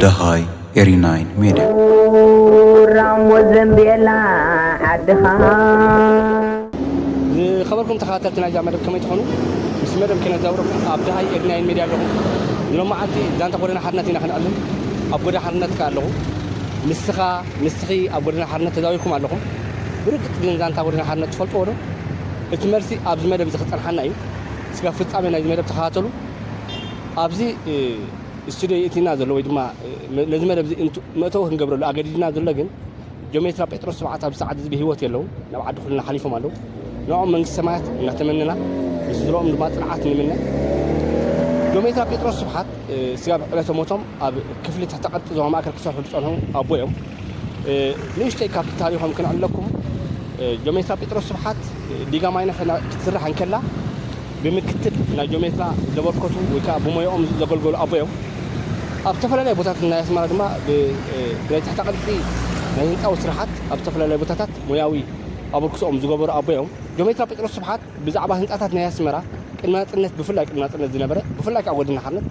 ደሃይ ኤሪ ናይን ሜድያ። ራሞ ዘንቤላ ዓድኻ። ዝኸበርኩም ተኸታተልቲ ናይዛ መደብ ከመይ ትኾኑ? ምስ መደብ ክነዛውረኩም ኣብ ደሃይ ኤሪ ናይን ሜድያ ኣለኹም። ንሎማዓንቲ ዛንታ ጎደና ሓርነት ኢና ክንዕልል ኣብ ጎደና ሓርነት ከኣ ኣለኹ። ንስኻ ንስኺ ኣብ ጎደና ሓርነት ተዛዊርኩም ኣለኹም። ብርግጽ ግን ዛንታ ጎደና ሓርነት ትፈልጥዎ ዶ? እቲ መልሲ ኣብዚ መደብ እዚ ክጸንሓና እዩ። ስጋብ ፍጻሜ ናይዚ መደብ ተኸታተሉ። ኣብዚ ስቱድዮ የእቲና ዘሎ ወይ ድማ ነዚ መደብ እዚ መእተዊ ክንገብረሉ ኣገዲድና ዘሎ ግን ጆሜትራ ጴጥሮስ ስብሓት ኣብዚ ሰዓት እዚ ብህይወት የለዉ፣ ናብ ዓዲ ኩልና ሓሊፎም ኣለዉ። ንዕኦም መንግስቲ ሰማያት እናተመነና ንስድርኦም ድማ ጽንዓት ንምነ። ጆሜትራ ጴጥሮስ ስብሓት ስጋብ ዕለተ ሞቶም ኣብ ክፍሊ ትሕተ ቅርጺ ዞባ ማእከል ክሰርሑ ዝጸንሑ ኣቦ እዮም። ንእሽተይ ካብቲ ታሪኾም ክነዕለኩም። ጆሜትራ ጴጥሮስ ስብሓት ዲጋ ማይነፈና ክትስራሕ እንከላ ብምክትል ናይ ጆሜትራ ዘበርከቱ ወይ ከዓ ብሞያኦም ዘገልገሉ ኣቦ እዮም። ኣብ ዝተፈላለዩ ቦታታት ናይ ኣስመራ ድማ ብናይ ትሕተ ቅርፂ ናይ ህንፃዊ ስራሓት ኣብ ዝተፈላለዩ ቦታታት ሞያዊ ኣበርክቶኦም ዝገበሩ ኣቦ እዮም። ጆሜትራ ጴጥሮስ ስብሓት ብዛዕባ ህንፃታት ናይ ኣስመራ ቅድሚ ናፅነት ብፍላይ ቅድሚ ናፅነት ዝነበረ ብፍላይ ከዓ ጎደና ሓርነት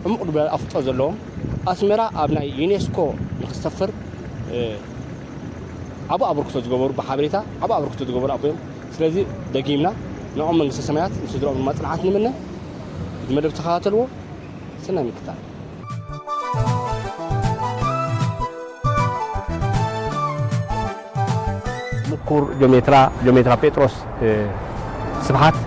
ዕሙቕ ዝበለ ኣፍልጦ ዘለዎም ኣስመራ ኣብ ናይ ዩኔስኮ ንክሰፍር ዓቢ ኣበርክቶ ዝገበሩ ብሓበሬታ ዓቢ ኣበርክቶ ዝገበሩ ኣቦ እዮም። ስለዚ ደጊምና ንዕኦም መንግስተ ሰማያት ንስድርኦም ድማ ጽንዓት ንምነ። እዚ መደብ ተኸታተልዎ። ሰናይ ምክታል። ምኩር ጆሜትራ ጆሜትራ ጴጥሮስ ስብሓት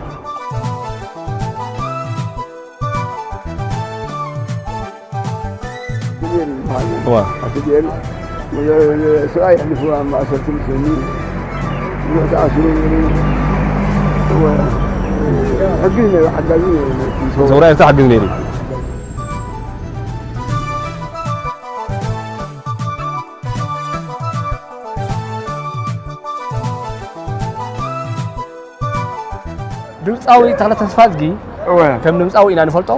ጌር ዝበሃል እዋ ኣቲ ጌር ሰብኣይ ኣሕሊፉ ኣብ ማእሰርቲ ምስኒ ብዙሕ ተኣስሩ ነይሩ። እወ፣ ሕጊ ነይሩ፣ ሓጋዚ ነይሩ ነቲ ሰው። ሰውራ ኤርትራ ሓግዝ ነይሩ። ድምፃዊ ተኽለ ተስፋዝጊ እወ። ከም ድምፃዊ ኢና ንፈልጦ።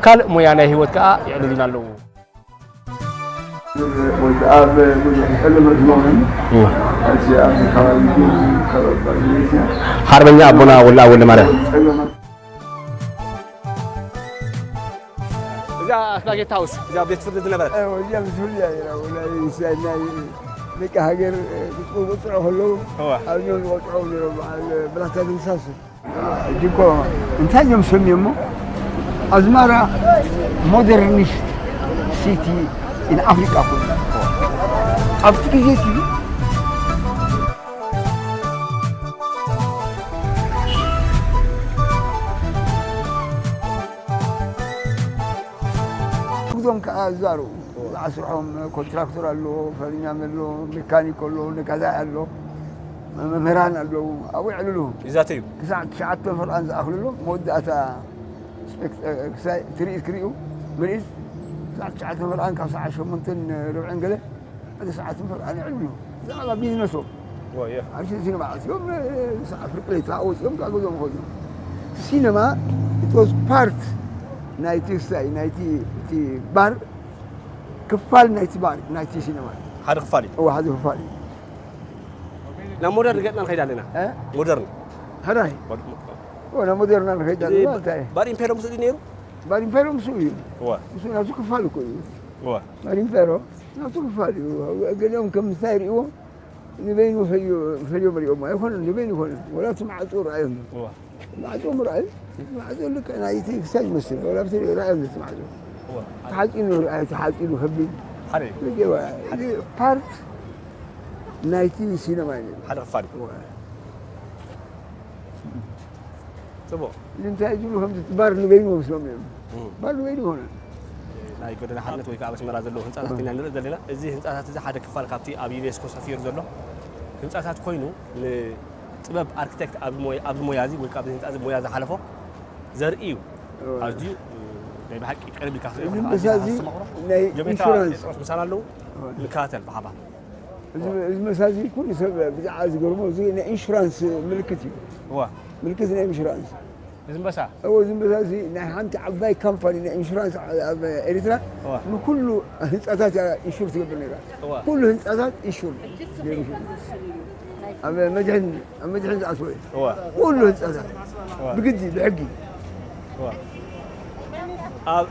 ካልእ ሞያ ናይ ህይወት ከዓ ይዕልሉና ኣለዉ። ወዲ ኣብ ብዙሕ ጸገማት ዝነበረኒ፣ ኣብዚ ኣብዚ ከባቢ ግን ካብ ኣባ ኢግሌስያ ሓርበኛ ኣቦና ወልደኣብ ወልደማርያም። ጸገማት እዛ ስፓጌቲ ሃውስ፣ እዛ ቤት ፍርዲ ዝነበረት። እዚኣ ምስ ፍርዲ እያ ነይራ፣ ወላ ናይ ደቂ ሃገር ዝቆጽዑ ከለዉ፣ እዋ። ኣብዚኦም ዝቆጽዑ ነይሮም፣ በዓል ብላታ ድምሳሱ። ሕጂ እኮ እንታይ እዮም ሰሚዮሞ? ኣዝማራ ሞደርኒስት ሲቲ ኢን ኣፍሪቃ ኮይኑ ኣብቲ ግዜ እቲ ኩዞም ከዓ ዝዛረቡ ዝዓስርሖም ኮንትራክተር ኣሎ፣ ፈርኛም ኣሎ፣ ሜካኒክ ኣሎ፣ ነጋዳይ ኣሎ፣ መምህራን ኣለዉ። ኣብኡ የዕልሉ። ይዛተዩ። ክሳዕ ትሽዓተ ፈርቓን ዝኣኽልሉ መወዳእታ ትርኢት ክርእዩ ምርኢት ክሳዕ ትሽዓተ ፈርቓን ካብ ሰዓት ሸሞንተን ርብዕን ገለ ሓደ ሰዓትን ፈርቓን የዕልሉ። ብዛዕባ ቢዝነሶም ኣርሽቲ ሲነማ ኣትዮም ሰዓት ፍርቂ ለይቲ ከዓ ወፂኦም ካብ ገዝኦም ይኸዱ። ሲነማ it was part ናይቲ ክሳይ ናይቲ እቲ ባር ክፋል ናይቲ ባር ናይቲ ሲነማ ሓደ ክፋል እዩ። እወ ሓደ ክፋል እዩ። ናብ ሞደርን ገጥና ንኸይድ ኣለና። እ? ሞደርን ሕራይ እወ ናብ ሞደርና ንኸይድ ኣለና እንታይ? ባር ኢምፔሮ ምስኡ ድዩ ነይሩ? ባር ኢምፔሮ ምስኡ እዩ። እወ ምስኡ ናቱ ክፋል እኮ እዩ። እወ ባር ኢምፔሮ ናቱ ክፋል እዩ። ገሊኦም ከም ምሳይ ርእዎ ንበይኑ ፈልዮም ሪኦም ኣይኮነን ንበይኑ ይኮነን ወላ እቲ ማዕፆ ረኣዮም። እወ ማዕጾ ምርኣይ ማዕጾ ልክዕ ናይቲ ክሳይ ይመስል ወላ ብትሪኦ ረኣዮም ነቲ ማዕጾ ተሓጺኑ ርኣዮ ተሓጺኑ ከቢድ ሓደ መገባ እዚ ፓርት ናይቲ ሲነማ እዩ ሓደ ክፋል እዩ ጽቡቕ እንታይ ዝብሉ ከምዚ ባር ንበይኑ መስሎም እዮም ባር ንበይኑ ይኾነ ናይ ጎደና ሓርነት ወይ ከዓ ኣብ ኣስመራ ዘለዉ ህንፃታት ኢና ንርኢ ዘለና እዚ ህንፃታት እዚ ሓደ ክፋል ካብቲ ኣብ ዩኔስኮ ሰፊሩ ዘሎ ህንፃታት ኮይኑ ጥበብ ኣርክቴክት ኣብዚ ሞያ እዚ ወይ ኣብዚ ህንፃ እዚ ሞያ ዝሓለፎ ዘርኢ እዩ። ኣዝዩ ናይ ብሓቂ ቀልብ ኢልካ ክትሪኦ ከለኻ ኣዝዩ ኢኻ ትስመቕሮ። ጀሜታ ጴጥሮስ ምሳና ኣለዉ። ንከታተል ብሓባር። እዚ መሳዚ ኩሉ ሰብ ብዛዕባ ዝገርሞ እዚ ናይ ኢንሹራንስ ምልክት እዩ። እዋ ምልክት ናይ ኢንሹራንስ። እዚ እምበሳ እዎ እዚ እምበሳ እዚ ናይ ሓንቲ ዓባይ ካምፓኒ ናይ ኢንሹራንስ ኣብ ኤሪትራ እዋ ንኩሉ ህንፃታት እያ ኢንሹር ትገብር ነይራ። እዋ ኩሉ ህንፃታት ኢንሹር ገይሩ ሽዑ። ኣብ መድሕን ኣብ መድሕን ዝኣትዎ እዩ። እዋ ኩሉ ህንፃታት እዋ ብግዲ ብሕጊ እዋ። ኣብ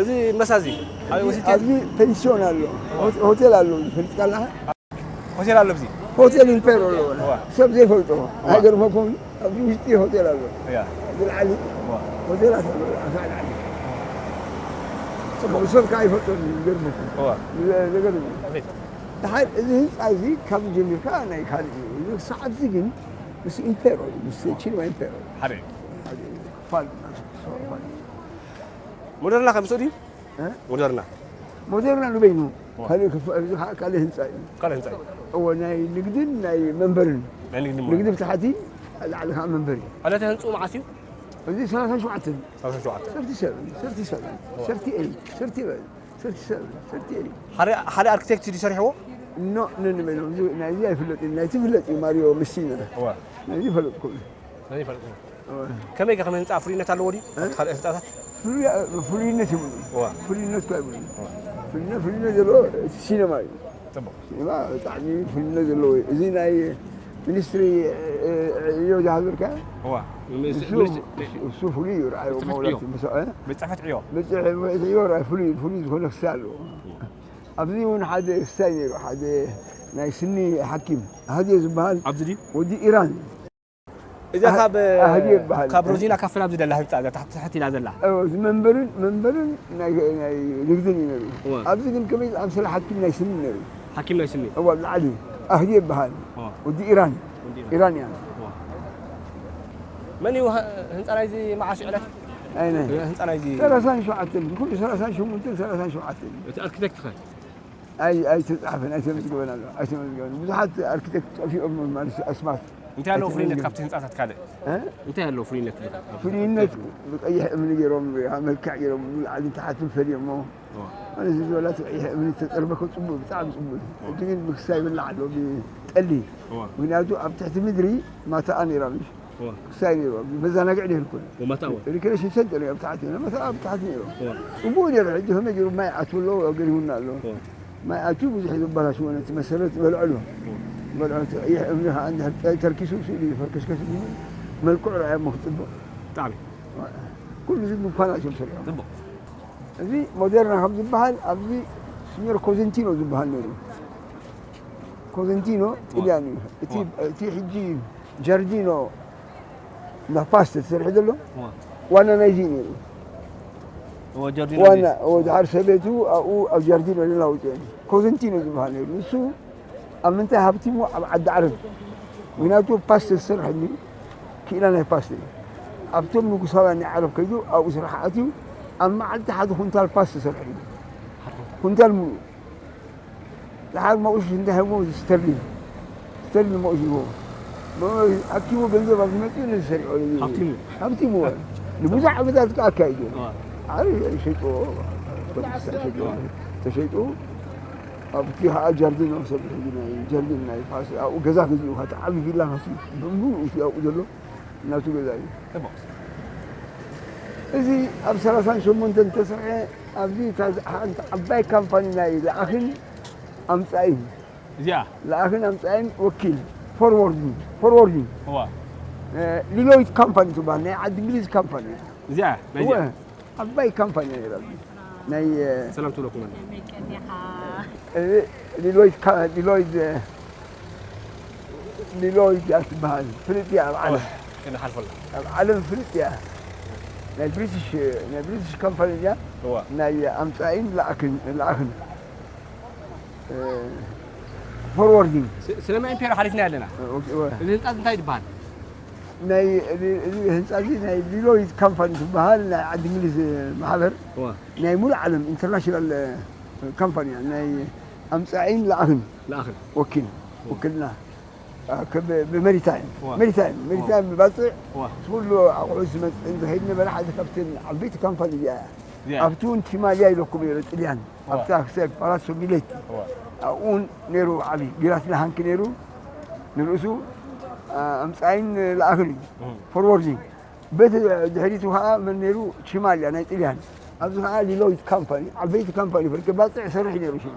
እዚ መሳዚ ኣበይ ወሲድካ? ኣብዚ ፔንሲዮን ኣሎ፣ ሆ- ሆቴል ኣሎ፣ ዝፈልጥ ካለኻ? ሆቴል ኣሎ ኣብዚ? ሆቴል ኢምፔሮ ኣሎ። እዋ። ሰብ ዘይፈልጦ። እዋ። ኣይገርመኩም? ኣብዚ ውሽጢ ሆቴል ኣሎ። እያ። ዝለዓሊ እዋ። ሆቴላት ኣሎ። ኣስመራ ላዕሊ። ጽቡቕ። ሰብ ከኣ ኣይፈልጦን እዩ፣ ይገርመኩም። እዋ። ዘ- ዘገርም እዩ። ኣቤት። ደሓር እዚ ህንጻ እዚ ካብ ጀሚርካ ናይ ካልእ እዩ። እዚ ክሳዕ ኣብዚ ግን ምስ ኢምፔሮ እዩ፣ ምስ ቺንዋ ኢምፔሮ እዩ። ሓደ እዩ። ሓደ እዩ። ክፋል፣ ክፋል። ሞደርና ከም ስዑዲ? እ? ሞደርና። ሞደርና ንበይኑ። ዋ። ካልእ ክፍ-፣ እዚ ከዓ ካልእ ህንፃ እዩ። ካልእ ህንፃ እዩ። እዎ፣ ናይ ንግድን ናይ መንበርን። ናይ ንግድን ንግዲ መንበርን። ብታሕቲ፣ ላዕሊ ከዓ መንበሪ። ዕለተ ህንፅኡ መዓስ እዩ? እዚ ሰላሳ ሸውዓተ። ሰላሳ ሸውዓተ። ሰርቲ ሰቨን፣ ሰርቲ ሰቨን፣ ዋ። ሰርቲ ኤይት፣ ሰርቲ ኤይት፣ ሰርቲ ሰቨን፣ ሰርቲ ኤይት። ሓደ፣ ሓደ ኣርክቴክት ድዩ ሰሪሕዎ? ኖ፣ ኖ፣ ኖ፣ ኖ፣ እዚ፣ ናይዚ ኣይፍለጥን። ናይቲ ፍለጥ እዩ፣ ማሪዮ መሲና። ዋ። ናይዚ ፈለጥኩም። ናይዚ ፈለጥኩም። ዋ። ከመይ ከ ከም ህንፃ ፍሉይነት ኣለዎ ድዩ? እ? ካብቲ ካልእ ህንፃታት? ፍሉይ-፣ ፍሉይነት ይብሉ። ዋ። ፍሉይነት እኮ ኣይብሉን። ዋ። ፍሉይነት፣ ፍሉይነት ዘለዎ እቲ ሲነማ እዩ። ጽቡቕ። ሲነማ ብጣዕሚ ፍሉይነት ዘለዎ እዩ። እዚ ናይ ሚኒስትሪ፣ እ፣ እ፣ ዕዮ ዝሃበርካ? እዋ። ምስ-፣ እሱ፣ ምስ-፣ እሱ ፍሉይ እዩ። ረኣዮ ጽሕፈት መውላት ዕዮ። ምስ-፣ እ? ቤት ጽሕፈት ዕዮ። ቤት ጽሕፈት ዕዮ ረኣይ ፍሉይ፣ ፍሉይ ዝኾነ ክስታይ ኣለዎ። እም። ኣብዚ እውን ሓደ ክስታይ ነይሩ፣ ሓደ ናይ ስኒ ሓኪም፣ ኣህድየ ዝበሃል ኣብዚ ድዩ? ወዲ ኢራን። እዚኣ ካብ፣ ኣህድየ ይበሃል። ካብ ሮዚና ካፍላ ኣብዚ ዘላ ህንጻ፣ እዛ ታሕቲ፣ ታሕቲ ኢላ ዘላ። እዎ፣ እዚ መንበርን፣ መንበርን ናይ፣ ናይ ንግድን እዩ ነይሩ። እዋ። ኣብዚ ግን ከመይ ዝኣምሰለ ሓኪም ናይ ስኒ ነይሩ። ሓኪም ናይ ስኒ? እዋ፣ ላዕሊ ኣህድየ ይበሃል። እዋ። ወዲ ኢራን። ወዲ ኢራን። ኢራን እያ። እዋ። መን እዩ ህ-፣ ህንጻ ናይዚ መዓስ እዩ ዕለት? ኣይ፣ ናይ ህንጻ ናይዚ ሰላሳን ሸውዓተን፣ ኩሉ ሰላሳን ሸሞንተን፣ ሰላሳን ሸውዓተን። እቲ ኣርኪቴክት ኸ? ኣይ-፣ ኣይተጻሕፈን፣ ኣይተመዝገበን ኣሎ፣ ኣይተመዝገበን። ብዙሓት ኣርኪቴክት ጠፊኦም ማለት ኣስማት እንታይ ኣለዎ ፍሉይነት ኣይተመዝገበን። ካብቲ ህንጻታት ካልእ? እ? እንታይ ኣለዎ ፍሉይነት ካብቲ ፍሉይነት ኣርኪቴክት? ብቀይሕ እምኒ ገይሮም፣ ያ መልክዕ ገይሮም፣ ንላዕልን ታሕትን ፈልዮሞ። ኦ። ኣነ እዚ ዝበላ እቲ ቀይሕ እምኒ ተጸርበ እኮ ጽቡቅ፣ ብጣዕሚ ጽቡቅ እዩ። ኦ። ሕጂ ግን ብክስታይ ይብላዕ ኣሎ፣ ብጠሊ። ኦ። ምክንያቱ ኣብ ትሕቲ ምድሪ ማታኣ ነይራ፣ ምሽ? እዋ። ክሳይ ነይሩ፣ መዘናግዒ ነይሩ እኮ። ወመታእዋ። ሪክሬሽን ሴንተር እዩ ኣብ ታሕቲ፣ መታእዋ ኣብ ታሕቲ ነይሩ። እዋ። ጽቡቕ ነይሩ፣ ሕጂ ከመይ ገይሩ ማይ ኣትዎ ኣለዎ፣ ገሪሁና ኣሎ። እዋ። ማይ ኣትዩ ብዙሕ እዩ ዘበላሽዎ፣ ነቲ መሰረት ዝበልዐሉ። እዋ። ዝበልዐሉ፣ እቲ ቀይሕ እምኒ ከዓ እንድሕር ጠ-፣ ተርኪሱ ስእሊ እዩ ፈርከስከስ ኢሉ፣ መልክዑ ረኣዮሞ ክጽብቕ። ብጣዕሚ። ኩሉ እዚ ድኳናት እዮም ሰሪሖም። ጽቡቕ። እዚ ሞደርና ከም ዝበሃል፣ ኣብዚ ሲኞር ኮዘንቲኖ ዝበሃል ነይሩ። ኮዘንቲኖ እዋ። ጥልያን እዩ። እቲ፣ እዋ። እቲ ሕጂ ጃርዲኖ እንዳ ፓስተ ተሰሪሑ ዘሎ እዋ። ዋና ናይዚ እዩ ነይሩ። እዋ፣ ጃርዲኖ ዋና፣ እዚ። እዎ፣ ድሓር ሰበይቱ ኣብኡ ኣብ ጃርዲኖ ሌላ ኣውፅኦ። ኮዘንቲኖ ዝበሃል ነይሩ። ንሱ ኣብ ምንታይ ሃብቲሙ? ኣብ ዓዲ ዓረብ። ምክንያቱ ፓስተ ዝሰርሐኒ ክኢላ ናይ ፓስተ እዩ። ኣብቶም ንጉሳውያን ናይ ዓረብ ከይዱ ኣብኡ ስራሕ ኣትዩ ኣብ መዓልቲ ሓደ ኩንታል ፓስተ ሰርሐኒ። ኩንታል ሙሉእ። ደሓር መቑሽ እንታይ ሂቦ? ስተርሊን። ስተርሊን መቑሽ ሂቦ። ኣኪቡ ገንዘብ ኣብዚ መጺኡ ነዚ ሰሪዖ እዩ። ሃብቲሙ። ሃብቲሙ። ንብዙሕ ዓመታት ከኣ ኣካይዱ። ኣዋ። ዓሪ ሸጦ፣ ሸጦ፣ ተሸጡ። ኣብቲ ከዓ ጃርዲን ኣብ ሰሪሑ፣ ናይ ጃርዲን ናይ ፋስ፣ ኣብኡ ገዛ ገዚኡ፣ እቲ ዓቢ ቪላ ናቱ፣ ብምሉኡ እቲ ኣብኡ ዘሎ ናቱ ገዛ እዩ። ጽቡቕ። እዚ ኣብ ሰላሳን ሸሞንተን ተሰርሐ፣ ኣብዚ እታ ሓንቲ ዓባይ ካምፓኒ ናይ ለኣኽን ኣምጻኢን። እዚኣ? ለኣኽን ኣምጻኢን ወኪል፣ ፎርወርዲንግ፣ ፎርወርዲንግ። እዋ። እ፣ ሊሎይት ካምፓኒ ትበሃል፣ ናይ ዓዲ እንግሊዝ ካምፓኒ። እዚኣ? ናይዚኣ? እወ፣ ዓባይ ካምፓኒ ነይራ። ናይ፣ እ፣ ሰላም ትብለኩም ኣላ። ከመይ ቀኒኻ? እ፣ ሊሎይት ካ-፣ ሊሎይት፣ እ፣ ሊሎይት እያ ትበሃል። ፍልጥ እያ ኣብ ዓለም። እዋ፣ ክንሓልፈላ። ኣብ ዓለም ፍልጥ እያ። ናይ ብሪቲሽ፣ ናይ ብሪቲሽ ካምፓኒ እያ። እዋ። ናይ ኣምጻኢን ለኣኽን፣ ለኣኽን። እ፣ ፎርወርዲንግ። ስ-፣ ስለማ ኢምፔሮ ሓሊፍና ኣለና። እ፣ ኦኬ፣ እወ። እዚ ህንጻ እዚ እንታይ ይበሃል? ናይ፣ እዚ፣ እዚ ህንጻ እዚ ናይ ሊሎይት ካምፓኒ ትበሃል፣ ናይ ዓዲ እንግሊዝ ማሕበር፣ እወ። ናይ ሙሉእ ዓለም ኢንተርናሽናል፣ እ፣ ካምፓኒ እያ። ናይ ኣምጻኢን ለኣኽን ለኣኽን። ወኪል፣ እወ። ውክልና። እ፣ ከ-፣ ብ-፣ ብመሪታይም። እወ። መሪታይም፣ እወ። መሪታይም ብባጽዕ እወ። ኩሉ ኣቑሑ ዝመጽእን ዝኸይድ ነበረ። ሓደ ካብተን ዓበይቲ ካምፓኒ እዚኣ እያ። እዚኣ። ኣብቲ እውን ቲማልያ ኢለኩም ነይረ ጥልያን። እዋ። ኣብታ ክሳብ ፓላሶ ሚሌቲ። እዋ። ኣብኡ እውን ነይሩ ዓብዪ ግራስሊ ሃንክ ነይሩ። ንርእሱ፣ ኣ-፣ ኣምጻይን ለኣኽን እዩ። እም። ፎርወርዲንግ። በቲ ድሕሪቱ ከዓ መን ነይሩ? ቺማልያ ናይ ጥልያን። ኣብዚ ከዓ ሊሎይት ካምፓኒ፣ ዓበይቲ ካምፓኒ፣ ፍርቂ ባጽዕ ይሰርሕ ነይሩ ሽዑ።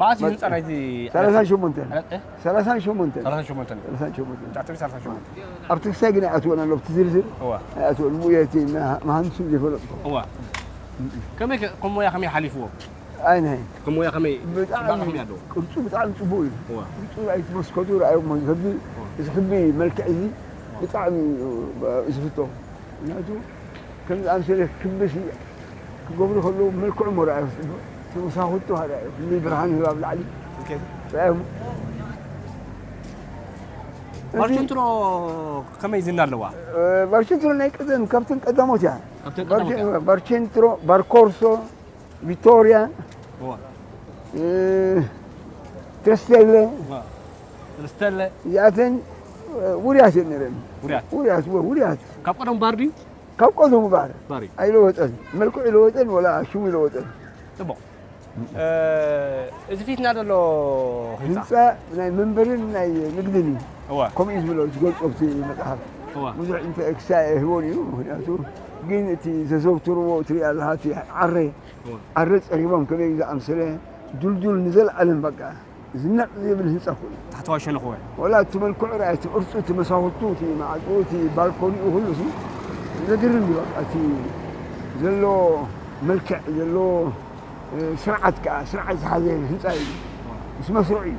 መዓስ እዩ ህንፃ ናይቲ ሰላሳን ሸሞንተን እ? ሰላሳን ሸሞንተን ሰላሳን ሸሞንተን ሰላሳን ሸሞንተን ጫትሪ ሰላሳን ሸሞንተን ኣብቲ ክሳይ ግን ኣይኣትወን ኣሎ ኣብቲ ዝርዝር እዋ ኣይኣትወን እሞ እቲ መሃንድሱ ዘይፈለጥኩ እዋ ከመይ ከ- ከም ሞያ ከመይ ሓሊፍዎ ኣይንሀ ከም ሞያ ከመይ ጽባቐ ብጣዕሚ ከመይ ኣለዎ ቅርፁ ብጣዕሚ ፅቡቅ እዩ እዋ ቅርፁ ኣይትመስከቱ ረኣዮሞ እዚ ከምዚ እዚ ክቢ መልክዕ እዚ ብጣዕሚ እዩ ዝፍቶ ምክንያቱ ከምዚ ኣምሰለ ክብሲ ክገብሩ ከለዉ መልክዑ መርኣዮ ተመሳኹቱ ረኣዮ ክንደይ ብርሃን ይህብ ኣብ ላዕሊ ኦኬ ረኣዮም ባርቸንትሮ ከመይ ዝና ኣለዋ ባርቸንትሮ ናይ ቀደም ካብተን ቀዳሞት እያ ካብተን ቀዳሞት እያ ባርቸንትሮ ባርኮርሶ ቪቶሪያ እዋ ተስተለ እዋ ስተለ እዚኣተን ውርያት እየን ነረን ውርያት ውርያት ወ- ውርያት ካብ ቀደም ባር ድዩ ካብ ቀደሙ ባር ባር እዩ ኣይለወጠን መልክዑ ይለወጠን ወላ ሽሙ ይለወጠን ጽቡቕ እዚ ፊትና ዘሎ ህንፃ ህንፃ ናይ መንበርን ናይ ንግድን እዩ እዋ ከምኡ እዩ ዝብሎ ዝገልፆ ኣብቲ መፅሓፍ እዋ ብዙሕ ኢንተ ክሳይ ኣይህቦን እዩ ምክንያቱ ግን እቲ ዘዘውትርዎ ትሪኢ ኣለካ እቲ ዓረ እዋ ዓረ ፀሪቦም ከመይ ዝኣምሰለ ዱልዱል ንዘለኣለም በቃ ዝነቕ ዘይብል ህንፃ ኮይኑ ታሕተዋይ ሸነኽወ ወላ እቲ መልክዑ ርኣይ እቲ ቅርፁ እቲ መሳውቱ እቲ ማዕፅኡ እቲ ባልኮኒኡ ኩሉ ሲ ዘግርም እዩ በቃ እቲ ዘሎ መልክዕ ዘሎ ስርዓት ከዓ ስርዓት ዝሓዘ ህንፃ እዩ ምስ መስርዑ እዩ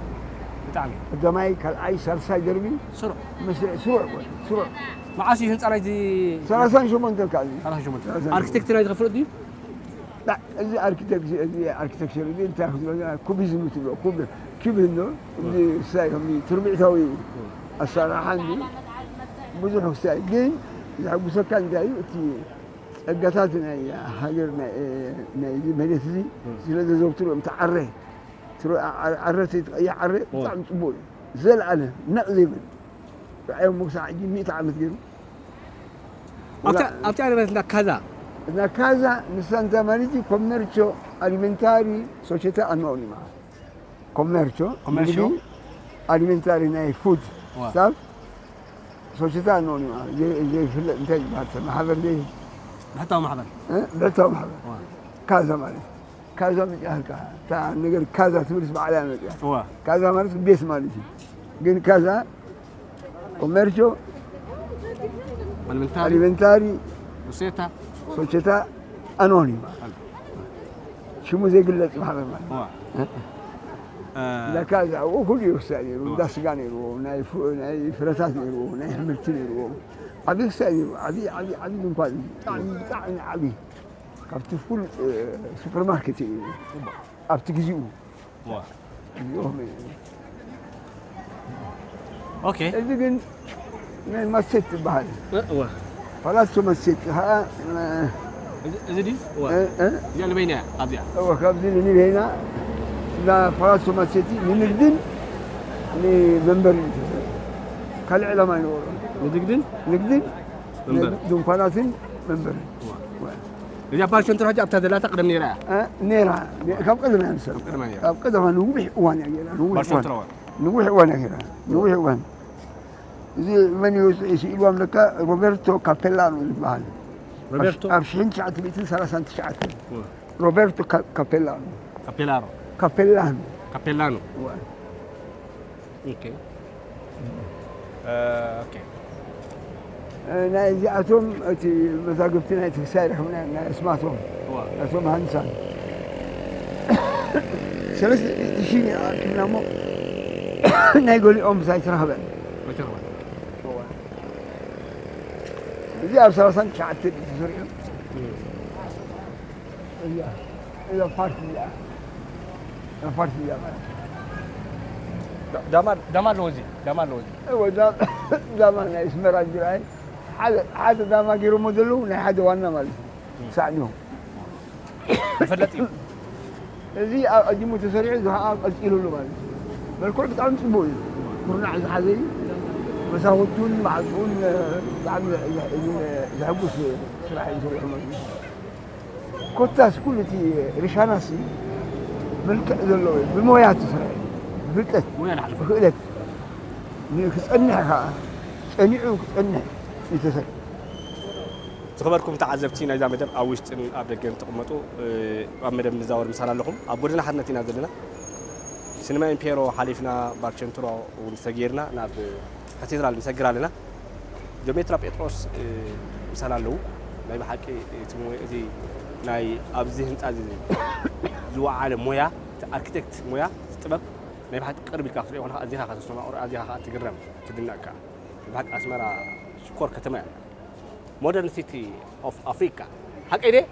ብጣዕሚ ቀዳማይ ካልኣይ ሳልሳይ ደርቢ ስሩዕ መስርዕ ስሩዕ ኮይኑ ስሩዕ መዓስ እዩ ህንፃ ናይቲ ሰላሳን ሸሞንተን ከዓ እዩ ሰላሳ ሸሞንተ ሰላሳ ኣርክቴክት ናይ ዝኸፍሎ ድዩ ላ፣ እዚ ኣርኪቴክት እዚ ኣርኪቴክቸር እዚ እንታይ ክብሎ ኩቢዝም ትብሎ ኩብ ኪብ እንዶ እዚ ሳይ ከም ትርቢዕታዊ ኣሰራርሓ እንዲ ብዙሕ ክሳይ ግን ዘሐጉሰካ እንታይ እዩ እቲ ጸጋታት ናይ ሃገር ናይ ናይ እዚ መሬት እዚ ስለ ዘዘውትሩ እዮም ተዓረ ትሮ ዓረ ተይትቀይር ዓረ ብጣዕሚ ጽቡቅ እዩ ዘልኣለ ነቕ ዘይብል ርኣዮም ክሳዕ ሕጂ ሚእቲ ዓመት ገይሩ ኣብቲ ኣብቲ ኣንበት እንዳ ካዛ እና ካዛ ንሳ እንታይ ማለት እዩ ኮመርቾ ኣሊመንታሪ ሶቼታ ኣኖኒማ ኮመርቾ ኮመርቾ? ንግዲ ኣሊመንታሪ ናይ ፉድ ዋ። ስታፍ ሶቼታ ኣኖኒማ ዘይ- ዘይፍለጥ እንታይ ዝበሃል ሰብ ማሕበር ዘይ ብሕታዊ ማሕበር እ? ብሕታዊ ማሕበር ዋ። ካዛ ማለት ካዛ መፅያልካ እታ ነገር ካዛ ትብልስ ባዕላ መፅያ ዋ ካዛ ማለት ቤት ማለት እዩ ግን ካዛ ኮመርቾ ኣሊመንታሪ ኣሊመንታሪ ሶቼታ ሶቼታ ኣኖኒማ ሽሙ ዘይግለፅ ማሕበር ማለት ዋ ዳካ ኣብኡ ኩሉ ይወስዳ ነይሩ እንዳ ስጋ ነይርዎ ናይ ፍ- ናይ ፍረታት ነይርዎ ናይ ኣሕምልቲ ነይርዎ ዓብዪ ክሳይ ነይሩ ዓብዪ ዓብዪ ዓብዪ ድንኳን እዩ ብጣዕሚ ብጣዕሚ ዓብዪ ካብቲ ፍሉጥ ሱፐርማርኬት እዩ ኣብቲ ግዜኡ ዋ እዚኦም ኦኬ እዚ ግን ናይ ማሴት ትበሃል ዋ ፓላሶ ማሴት ከዓ እዚ ድዩ ዋ እ- እ- እዚኣ ንበይና እያ ኣብዚኣ እወ ካብዚ ንንበይና እዛ ፓላሶ ማሴቲ ንንግድን ንመንበርን ካልእ ዕላማ ይነበሮ ንግድን ንግድን መንበርን። ድንኳናትን መንበርን እዚኣ ባር ሸንትሮ ሕጂ ኣብታ ዘላታ ቅደም ነይራ እያ እ፣ ነይራ ካብ ቀደማ እያ ንሳ ቅድማ ነይራ ካብ ቀደማ ንዊሕ እዋን እያ ገይራ ንዊሕ ባር እዋን ሸንትሮ እዋ ንዊሕ እዋን እያ ገይራ ንዊሕ እዋን እዚ መን እዩ ስኢልዎም ለካ ሮበርቶ ካፔላኖ ዝበሃል ሮበርቶ ኣብ ሽሕን ትሽዓተ ሚእትን ሰላሳን ትሽዓተን ሮበርቶ ካ- ካፔላኖ ካፔላሮ ካፔላኖ ካፔላኖ እዋ። ኦኬ ኦኬ ናይዚኣቶም እቲ መዛግብቲ ናይ ትክሳይ ረኽብና ናይ ኣስማቶም ዋ እቶም ሃንሳን ሰለስተ ሚእቲ ሺህ ኣኪብና እሞ ናይ ገሊኦም ብሳይ ተረኽበን ወተኸባ እዚ ኣብ ሰላሳን ትሽዓተ እዩ ተሰሪሑ እያ እዛ ፓርቲ እዚኣ እዛ ፓርቲ እዚኣ ማለት ዳማ ዳማ ኣለዎ እዚ ዳማ ኣለዎ እዚ እወ እዛ ዳማ ናይ ኣስመራ ጅራይ ሓደ ሓደ ዳማ ገይሮሞ ዘለዉ ናይ ሓደ ዋና ማለት እዩ ሳዕኒዮም ይፈለጥ እዩ እዚ ኣብ ቀዲሙ ተሰሪዑ እዚ ከዓ ቀፂሉሉ ማለት እዩ መልክዑ ብጣዕሚ ፅቡቅ እዩ ኩርናዕ ዝሓዘ እዩ መሳውቱን ማዕፅኡን ብጣዕሚ ዘሕጉስ ስራሕ እዩ ዝሰርሑ ማለት እዩ ኮታስ ኩሉ እቲ ርሻናሲ መልክዕ ዘለዎ እዩ ብሞያ ትስራሕ እዩ ብፍልጠት ሞያ ንሓልፎ ብክእለት ክፀንሕ ከዓ ፀኒዑ ክፀንሕ እዩ ተሰሪሑ ዝኸበርኩም ተዓዘብቲ ናይዛ መደብ ኣብ ውሽጥን ኣብ ደገን ትቕመጡ ኣብ መደብ ንዛወር ምሳና ኣለኹም ኣብ ጎደና ሓርነት ኢና ዘለና ሲኒማ ኢምፔሮ ሓሊፍና ባርቸንትሮ እውን ሰጊርና ናብ ካቴድራል ንሰግር ኣለና። ጆሜትራ ጴጥሮስ፣ እ፣ ምሳና ኣለዉ። ናይ ብሓቂ እቲ ሞ-፣ እቲ ናይ ኣብዚ ህንጻ እዚ ዝወዓለ ሞያ፣ እቲ ኣርኪቴክት ሞያ፣ እቲ ጥበብ ናይ ብሓቂ ቅርብ ኢልካ ክትሪኦ ከለኻ ኣዚኻ ኢኻ ተስተማቕሮ፣ ኣዚኻ ከኣ ትግረም፣ ትድነቕ ከኣ። ናይ ብሓቂ ኣስመራ ሽኮር ከተማ እያ። ሞደርን ሲቲ ኦፍ ኣፍሪካ። ሓቀይ ድየ?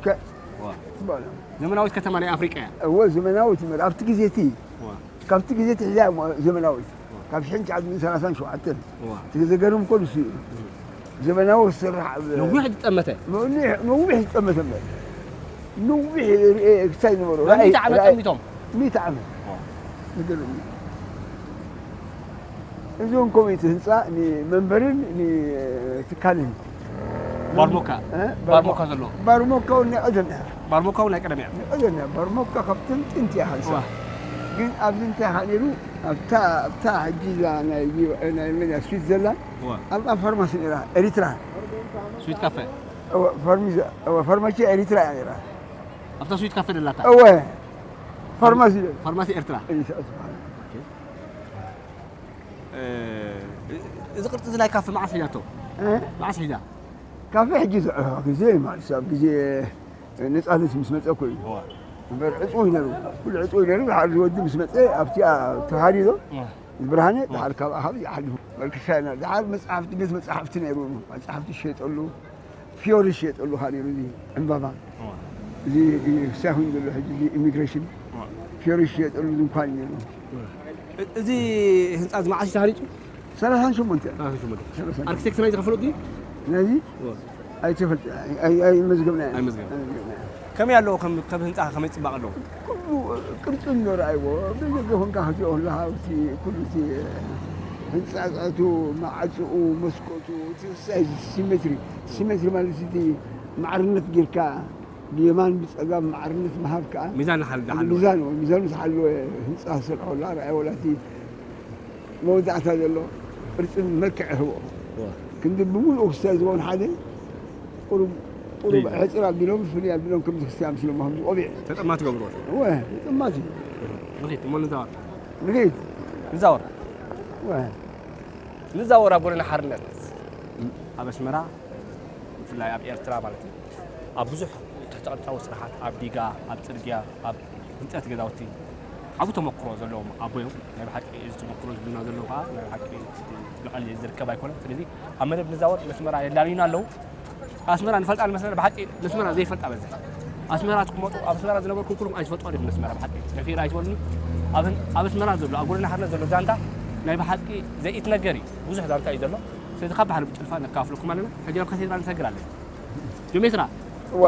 ከ-፣ ዋ። ትበሎ። ዘመናዊት ከተማ ናይ ኣፍሪቃ እያ። እወ፣ ዘመናዊት እምበር፣ ኣብቲ ግዜ እቲ፣ ዋ። ካብቲ ግዜ እቲ ሒዛ እሞ ዘመናዊት። ዋ። ካብ ሽሕን ትሽዓተ ሚእትን ሰላሳን ሸውዓተን። ዋ። እቲ ዘገርም እኮ ንሱ እዩ። እም። ዘመናዊ ዝስራሕ ኣብ ነዊሕ ዝጠመተ። ነዊሕ፣ ነዊሕ ዝጠመተ እምበር። ነዊሕ ርኤ ክሳይ ነበሩ። ሎሚ ራእይ፣ ሚእቲ ዓመት ራእይ። ጠሚቶም። ሚእቲ ዓመት። ዋ። ዝገርም እዩ። እዚ እውን ከምኡ እቲ ህንፃ ንመንበርን ንትካልን። ባርሞካ። እ? ባርሞካ ዘሎ። ባርሞካ እውን ናይ ቀደም እያ። ባርሞካ እውን ናይ ቀደም እያ። ናይ ቀደም እያ። ባርሞካ ካብተን ጥንቲ እያ ሃንሳ። ዋ። ግን ኣብዚ እንታይ ኢኻ ነይሩ? ኣብታ፣ ኣብታ ሕጂ እዛ ናይ፣ ናይ መን እያ ስዊት ዘላ? ዋ። ኣብኣ ፋርማሲ ነይራ፣ ኤሪትራ። ስዊት ካፈ። እወ፣ ፋርሚዛ-፣ እወ፣ ፋርማሲ ኤሪትራ እያ ነይራ። ኣብታ ስዊት ካፈ ደላታ? እወ። ፋርማሲ። ፋርማሲ ኤርትራ። ኤሪትራ ትበሃል። ኦኬ። እ፣ እዚ ቅርጺ እዚ ናይ ካፈ መዓስ ሒዛቶ? እ? መዓስ ሒዛ? ካፈ ሕጂ ዝዕሖ ግዜ ማለት ኣብ ግዜ ነጻነት ምስ መጸ እኮ እዩ። እዋ። እምበር ዕጹው እዩ ነይሩ። ኩሉ ዕጹው እዩ ነይሩ። ሓደ ወዲ ምስ መጸ ኣብቲኣ ተሃሪዞ እዋ። ብርሃነ እዋ። ድሓር ካብኣ ካብዚ ሓሊፉ። መልክሻ ኢና። ድሓር መጽሓፍቲ፣ ቤት መጽሓፍቲ ነይሩ። መጽሓፍቲ ዝሸጠሉ፣ ፊዮሪ ዝሸጠሉ ከኣ ነይሩ እዚ ዕምባባ። እዋ። እዚ፣ እዚ ክሳይ ኮይኑ ዘሎ ሕጂ እዚ ኢሚግሬሽን እዋ። ፊዮሪ ዝሸጠሉ ድንኳን እዩ ነይሩ። እዋ። እ-፣ እዚ ህንጻ እዚ መዓስ እዩ ተሃኒጹ? ሰላሳን ሸሞንተን። ሰላሳን ሸሞንተን። ሰላሳን ሸሞንተን። ኣርኪቴክት ናይዚ ከፈልጡ ድዩ? ናይዚ? እዋ። ኣይተፈልጠ-፣ ኣይ-፣ ኣይ-፣ ኣይመዝገብናዮን። ኣይመዝገብናዮን። ኣይመዝገብናዮን። ከመይ ኣለዎ? ከም፣ ከም ህንጻ ከመይ ጽባቐ ኣለዎ? ኩሉ ቅርጺ እንዶ ረኣይዎ። ብደገ ኮንካ ክትሪኦ ከለኻ፣ እቲ ኩሉ እቲ ህንጻታቱ፣ ማዕጽኡ፣ መስኮቱ፣ እቲ ሳይዝ ሲሜትሪ። ሲሜትሪ ማለት እቲ ማዕርነት ጌርካ፣ ብየማን ብጸጋም ማዕርነት ምሃብ ከኣ ሚዛን ዝሓል-፣ ዝሓለወ። ሚዛን፣ ሚዛኑ ዝሓለወ ህንጻ ዝሰርሖ ከሎ ረኣዮ፣ ወላ እቲ መወዳእታ ዘሎ ቅርጽን መልክዕ ይህቦ። እወ። ክንዲ ብምሉኡ ክስታይ ዝኸውን ሓደ ቁሩብ፣ ቁሩብ ፍልይ። ሕጽር ኣቢሎም፣ ፍልይ ኣቢሎም ከምዚ ክስታይ ኣምሲሎም፣ ከምዚ ቆቢዕ። ተጠማት ይገብርዎ። እወ፣ ተጠማት እዩ። ንኺድ እሞ ንዛወር። ንኺድ። ንዛወር። እወ። ንዛወር ኣብ ጎደና ሓርነት። ኣብ ኣስመራ፣ ብፍላይ ኣብ ኤርትራ ማለት እዩ። ኣብ ብዙሕ ትሕተ ቅርጻዊ ስራሓት፣ ኣብ ዲጋ፣ ኣብ ጽርግያ፣ ኣብ ህንጸት ገዛውቲ ዓቢ ተመክሮ ዘለዎም ኣቦ እዮም። ናይ ብሓቂ እዚ ተመክሮ ዝብልና ዘለዉ ከኣ ናይ ብሓቂ ብቐሊል ዝርከብ ኣይኮነን። ስለዚ ኣብ መደብ ንዛወር ነስመራ የዳልዩና ኣለዉ። ኣስመራ ንፈልጣ ንመስለና ብሓቂ ነስመራ ዘይፈልጣ በዝሕ። ኣስመራ ትክመጡ፣ ኣብ ኣስመራ ዝነበርኩም ኩሉም ኣይትፈልጥዋ ዲኹም ነስመራ ብሓቂ። ነፊራ ኣይትበሉኒ። ኣብ፣ ኣብ ኣስመራ ዘሎ፣ ኣብ ጎደና ሓርነት ዘሎ ዛንታ ናይ ብሓቂ ዘይትነገር እዩ። ብዙሕ ዛንታ እዩ ዘሎ። ስለዚ ካብ ባሕሪ ብጭልፋ ነካፍለኩም ኣለና። ሕጂ ናብ ካቴድራል ንሰግር ኣለና። ጆሜትራ፣ እወ።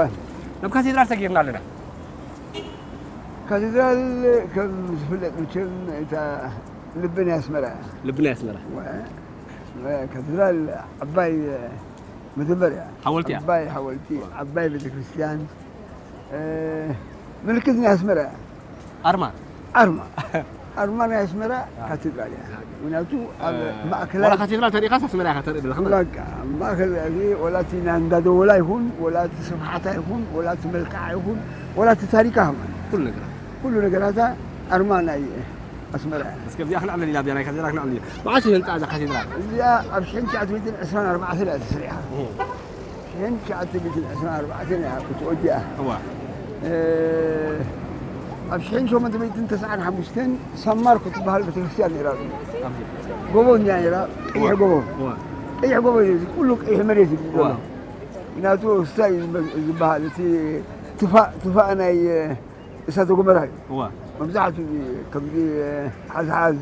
ናብ ካቴድራል ሰጊርና ኣለና። ካቴድራል ከም ዝፍለጥ መቸም እታ ልቢ ናይ ኣስመራ እያ። ልቢ ናይ ኣስመራ። እወ። ካቴድራል ዓባይ መደበር እያ። ሓወልቲ እያ። ዓባይ ሓወልቲ፣ እወ። ዓባይ ቤተክርስትያን፣ እ፣ ምልክት ናይ ኣስመራ እያ። ኣርማ። ኣርማ። ኣርማ ናይ ኣስመራ አ። ካቴድራል እያ። ምክንያቱ ኣብ እ፣ ማእከላይ ዋላ ካቴድራል ተሪእኻስ ኣስመራ ኢኻ ተርኢ ዘለኻ ማለት እዩ። በቃ፣ ኣብ ማእከል እዚ ወላ እቲ ናይ እንዳ ደወላ ይኹን፣ ወላ እቲ ስብሓታ ይኹን፣ ወላ እቲ መልክዓ ይኹን፣ ወላ እቲ ታሪካ ከማን። ኩሉ ነገራት። ኩሉ ነገራታ ኣርማ ናይ ኣስመራ እያ። እስከ ኣብዚኣ ክንዕለል ኢና፣ ኣብዚኣ ናይ ካቴድራል ክንዕለል ኢና። መዓስ እዩ ህንጻ እዛ ካቴድራል? እዚኣ ኣብ ሽሕን ትሽዓተ ሚእትን ዕስራን ኣርባዕተን እያ ተሰሪሓ። እሁ። ሽሕን ትሽዓተ ሚእትን ዕስራን ኣርባዕተን እያ ክትወዲኣ። እዋ። እ፣ ኣብ ሽሕን ሸሞንተ ሚእትን ተስዓን ሓሙሽተን ሳማር ክትበሃል ቤተክርስትያን ነይራ። ኣብዚ። ጎቦ እኒኣ ነይራ፣ ቀይሕ እዋ። ጎቦ። እዋ። ቀይሕ ጎቦ እዩ፣ እዚ ኩሉ ቀይሕ መሬት እዩ ዘሎ። እዋ። ምክንያቱ እስታ እዩ ዝበሃል፣ እቲ ትፋእ፣ ትፋእ ናይ እሳተ ጎመራ እዩ። እዋ። መብዛሕትኡ እዚ ከምዚ ሓዝሓዝ፣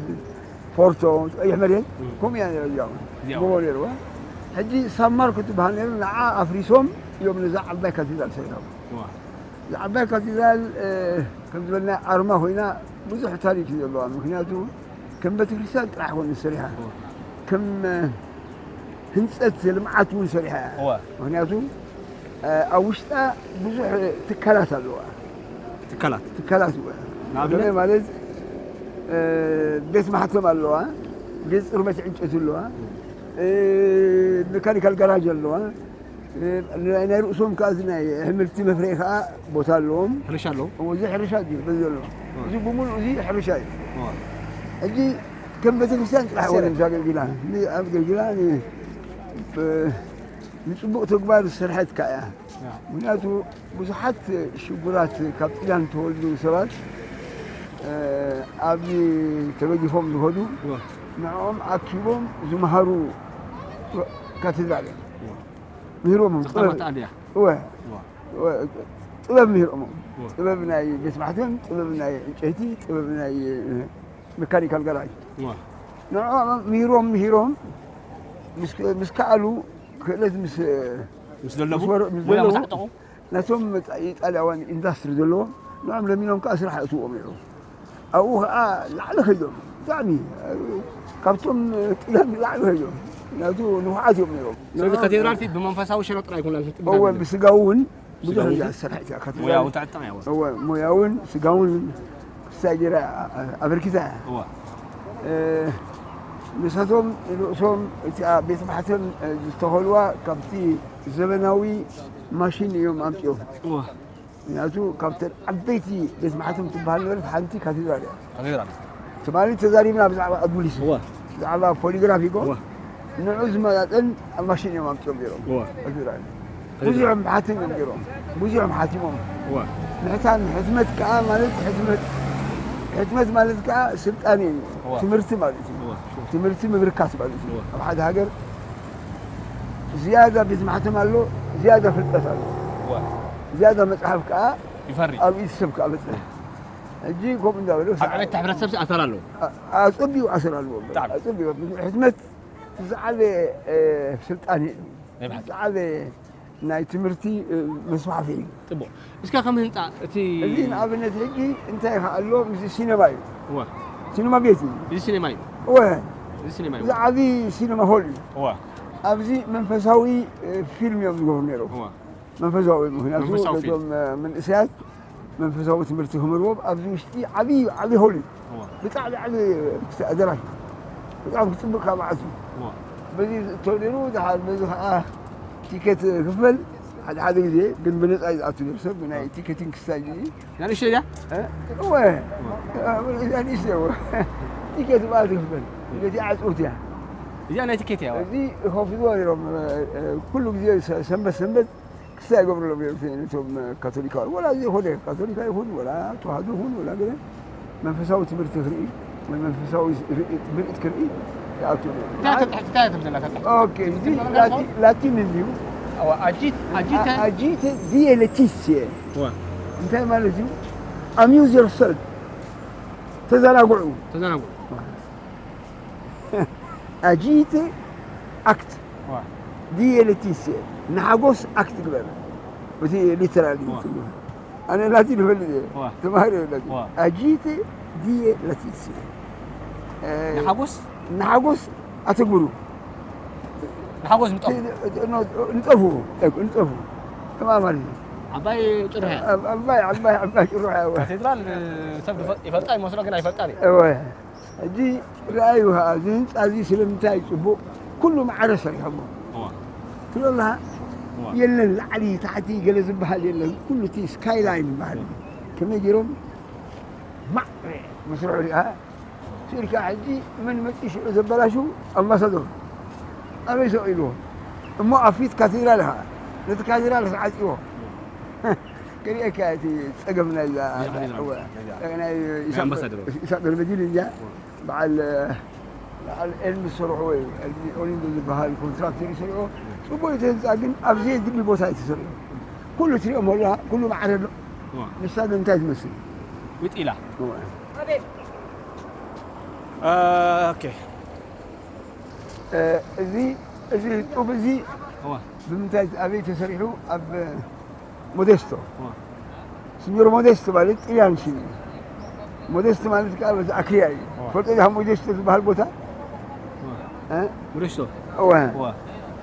ፎርቶ፣ ቀይሕ መሬት፣ እም። ከምኡ እያ ነይራ እዚኣ እውን። እዚኣ እውን። ጎቦ ነይርዋ። ሕጂ ሳማር ክትበሃል ነይሩ፣ ንዓ ኣፍሪሶም እዮም ነዛ ዓባይ ካቴድራል ሰሪሖም። እዋ። እዛ ዓባይ ካቴድራል፣ እ፣ ከም ዝበልና ኣርማ ኮይና ብዙሕ ታሪክ እዩ ዘለዋ። ምክንያቱ ከም ቤተክርስትያን ጥራሕ ኮነ ሰሪሓ። እዋ። ከም፣ እ፣ ህንፀት ልምዓት እውን ሰሪሓ እያ። እዋ። ምክንያቱ፣ እ፣ ኣብ ውሽጣ ብዙሕ ትካላት ኣለዋ። ትካላት? ትካላት እዋ። ንኣብነት? በተለይ ማለት፣ እ፣ ቤት ማሕተም ኣለዋ፣ ቤት ፅርበት ዕንጨት ኣለዋ፣ እ፣ ሜካኒካል ጋራጅ ኣለዋ፣ እ፣ ናይ፣ ናይ ርእሶም ከኣ እዚ ናይ ኣሕምልቲ መፍረይ ከኣ ቦታ ኣለዎም። ሕርሻ ኣለዎም? እዎ፣ እዚ ሕርሻ እዩ በዚ ዘሎ። እዚ ብምሉእ እዚ ሕርሻ እዩ። ሕጂ ከም ቤተክርስትያን ጥራሕ ወለም ዘገልግላ ኣብ ገልግላ ንፅቡቅ ተግባር ዝሰርሐት ከኣ እያ። ምክንያቱ ብዙሓት ሽጉራት ካብ ጥልያን ተወልዱ ሰባት ኣብዚ ተገዲፎም ዝኸዱ ንዕኦም ኣኪቦም ዝመሃሩ ካቴድራል እዮም። ምህሮም ጥበብ ጥበብ ናይ ቤት ማሕተም፣ ጥበብ ናይ ዕንጨይቲ፣ ጥበብ ናይ መካኒካል ጋራጅ። ንዕኦም ምሂሮም ምሂሮም ምስ ከኣሉ ክእለት ምስ ምስ ደለቡ ሞያ ምስ ዓጠቑ ነቶም ኢጣልያውያን ኢንዳስትሪ ዘለዎም ንዕኦም ለሚኖም ከዓ ስራሕ ኣእትዎም ነይሮም። ኣብኡ ከዓ ላዕሊ ከይዶም ብጣዕሚ ካብቶም ጥላን ላዕሊ ከይዶም ናቱ ንፉዓት እዮም ነይሮም። ስለዚ ካቴድራል ብመንፈሳዊ ሸነኽ ጥራይ ኣይኮነን እወ ብስጋ እውን ብዙሕ እያ ዝሰርሐት እያ ካቴድራል። ሞያውን ተዕጠቕ እያ እወ። እወ ሞያውን ስጋውን ክሳይ ገይራ ኣበርኪታ እያ። ንሳቶም ርእሶም እቲኣ ቤት ማሕተም ዝተኸልዋ ካብቲ ዘበናዊ ማሽን እዮም ኣምፅኦም። ምክንያቱ ካብተን ዓበይቲ ቤት ማሕተም ትበሃል ነበረት ሓንቲ ካቴድራል እያ። ትማሊ ተዛሪብና ብዛዕባ ኣዱሊስ ብዛዕባ ፖሊግራፍ ይኮ ንዑ ዝመጣጠን ኣብ ማሽን እዮም ኣምፅኦም ገይሮም። ብዙሖም ሓትም እዮም ገይሮም። ብዙሖም ሓቲሞም። ምሕታም ሕትመት ከዓ ማለት ሕትመት ሕትመት ማለት ከዓ ስልጣኔ እዩ። ትምህርቲ ማለት እዩ። ትምህርቲ ምብርካት ማለት እዩ። ኣብ ሓደ ሃገር ዝያዳ ቤት ማሕተም ኣሎ፣ ዝያዳ ፍልጠት ኣሎ። ዝያዳ መፅሓፍ ከዓ ይፈሪ። ኣብ ኢድ ሰብ ከዓ በፅሕ። ሕጂ ከምኡ እንዳበለ ኣብ ዕቤት ሕብረተሰብ ኣሰር ኣለዎ። ኣፀቢቑ ኣሰር ኣለዎ። ኣፀቢቑ ሕትመት ዝዓበየ ስልጣኔ እዩ። ዝዓበየ ናይ ትምህርቲ መስፋሕፍሒ እዩ። ፅቡቕ። እስከ ከም ህንፃ እቲ እዚ ንኣብነት ሕጂ እንታይ ከ ኣሎ ምስ ሲነማ እዩ። እወ። ሲነማ ቤት እዩ። እዚ ሲኔማ እዩ። እወ። እዚ ሲኔማ እዩ። እዚ ዓብዪ ሲነማ ሆል እዩ። እወ። ኣብዚ መንፈሳዊ ፊልም እዮም ዝገብሩ ነይሮም። እወ። መንፈሳዊ ምክንያቱ መንፈሳዊ ፊልም። ነቶም መንእሰያት መንፈሳዊ ትምህርቲ ክምህርዎም ኣብዚ ውሽጢ ዓብዪ ዓብዪ ሆል እዩ። እወ። ብጣዕሚ ዓብዪ ኣደራሽ እዩ። ብጣዕሚ ክፅብቅ ካብ መዓት እዩ። እወ። በዚ ዝእቶ ነይሩ ድሓር በዚ ከዓ ቲኬት ክፈል ሓደ ሓደ ግዜ ግን ብነፃ እዩ ዝኣቱ ነይሩ ሰብ ናይ ቲኬቲንግ ክሳይ እዩ። ያ ንእሽተይ ድያ? እወ እዛ ንእሽተይ እወ ቲኬት በኣል ትክፈል። ነቲ ዓፅውት እያ። እዚኣ ናይ ቲኬት እያ። እዚ ከፍትዎ ነይሮም ኩሉ ግዜ ሰንበት ሰንበት ክስታይ ይገብሩሎም እዮም ነቶም ካቶሊካውያን። ወላ ዘይኮነ ካቶሊካ ይኹን ወላ ተዋህዶ ይኹን ወላ ገለ መንፈሳዊ ትምህርቲ ክርኢ ወይ መንፈሳዊ ምርኢት ክርኢ ይኣቱ እዮም። እንታይ ተትሕት እንታይ ትብለና ተትሕት? ኦኬ፣ እዚ ላቲ- ላቲን እንድዩ። ኣዋ፣ ኣጂት ኣጂተ ኣጂተ ዲየ ለቲሲየ እዋ። እንታይ ማለት እዩ? ኣሚዩዝ ዮርሰልፍ፣ ተዘናግዑ። ተዘናግዑ። ኣጂተ ኣክት ዋ። ዲየ ለቲሲየ፣ ንሓጎስ ኣክት ግበር። እቲ ሊተራሊ ዋ። ትርጉም። ኣነ ላቲን ይፈልጥ እየ። ዋ። ተማሃሪ እየ ላቲን። ዋ። ኣጂተ ዲየ ለቲሲየ። እ፣ ንሓጎስ? ንሓጎስ ኣተግብሩ። ንሓጎስ ንጠፉ። እ፣ እ፣ ኖ፣ ንጠፉ። እ፣ ንጠፉ። ተማማሪ። ዓባይ ጭርሖ እያ። ኣብ-፣ ዓባይ፣ ዓባይ፣ ዓባይ ጭርሖ እያ። ካቴድራል፣ እ፣ ሰብ ዝፈ-፣ ይፈልጣ ይመስሎ ግን ኣይፈልጣን እዩ። እወ። ሕጂ ረኣዩ ኸዓ፣ እዚ ህንፃ እዚ ስለምንታይ እዩ ፅቡቕ? ኩሉ ማዕረ ሰሪሖሞ። እዋ። ትብሎ ኣለኻ? እዋ። የለን፣ ላዕሊ፣ ታሕቲ፣ ገለ ዝበሃል የለን። ኩሉ እቲ ስካይላይን ዝበሃል እዩ። ከመይ ገይሮም ማዕረ መስርሑ ሪኣ፣ ስኢልካ ሕጂ መን መፂኡ ሽዑ ዘበላሹ? ኣምባሳዶር። ኣበይ ሰቕ ኢልዎ? እሞ ኣብ ፊት ካቴድራል ኢኻ። ነቲ ካቴድራል ተዓፂዎ። ከርእየካ እቲ ፀገም ናይዛ ናይ ዓድና። እወ፣ ናይ ናይ ኢሳቅ ኣምባሳደር። ኢሳቅ ገርበዲን እንድያ። እወ። በዓል፣ በዓል ኤልሚ ዝሰርሖ ወይ ኤልሚ ኦሊንዶ ዝበሃል ኮንትራክተር ይሰርሖ። እወ። ፅቡቅ እዩ እቲ ህንፃ፣ ግን ኣብ ዘየድሊ ቦታ እዩ ተሰሪሑ። ኩሉ ትሪኦም ኣለኻ፣ ኩሉ ማዕረ ኣሎ። እወ። ንሳ ግን እንታይ ትመስል? ውጥ ኢላ። እወ። አ፣ ኦኬ። እ፣ እዚ፣ እዚ ጡብ እዚ እወ። ብምንታይ ኣበይ ተሰሪሑ? ኣብ ሞዴስቶ። እወ። ሲኞር ሞዴስቶ ማለት ጥልያን ሽም እዩ። ሞዴስቶ ማለት ከዓ በዚ ኣክርያ እዩ። እወ። ፈልጦ ዲኻ ሞዴስቶ ዝበሃል ቦታ? እወ። እ? ሞዴስቶ። እወ። እወ።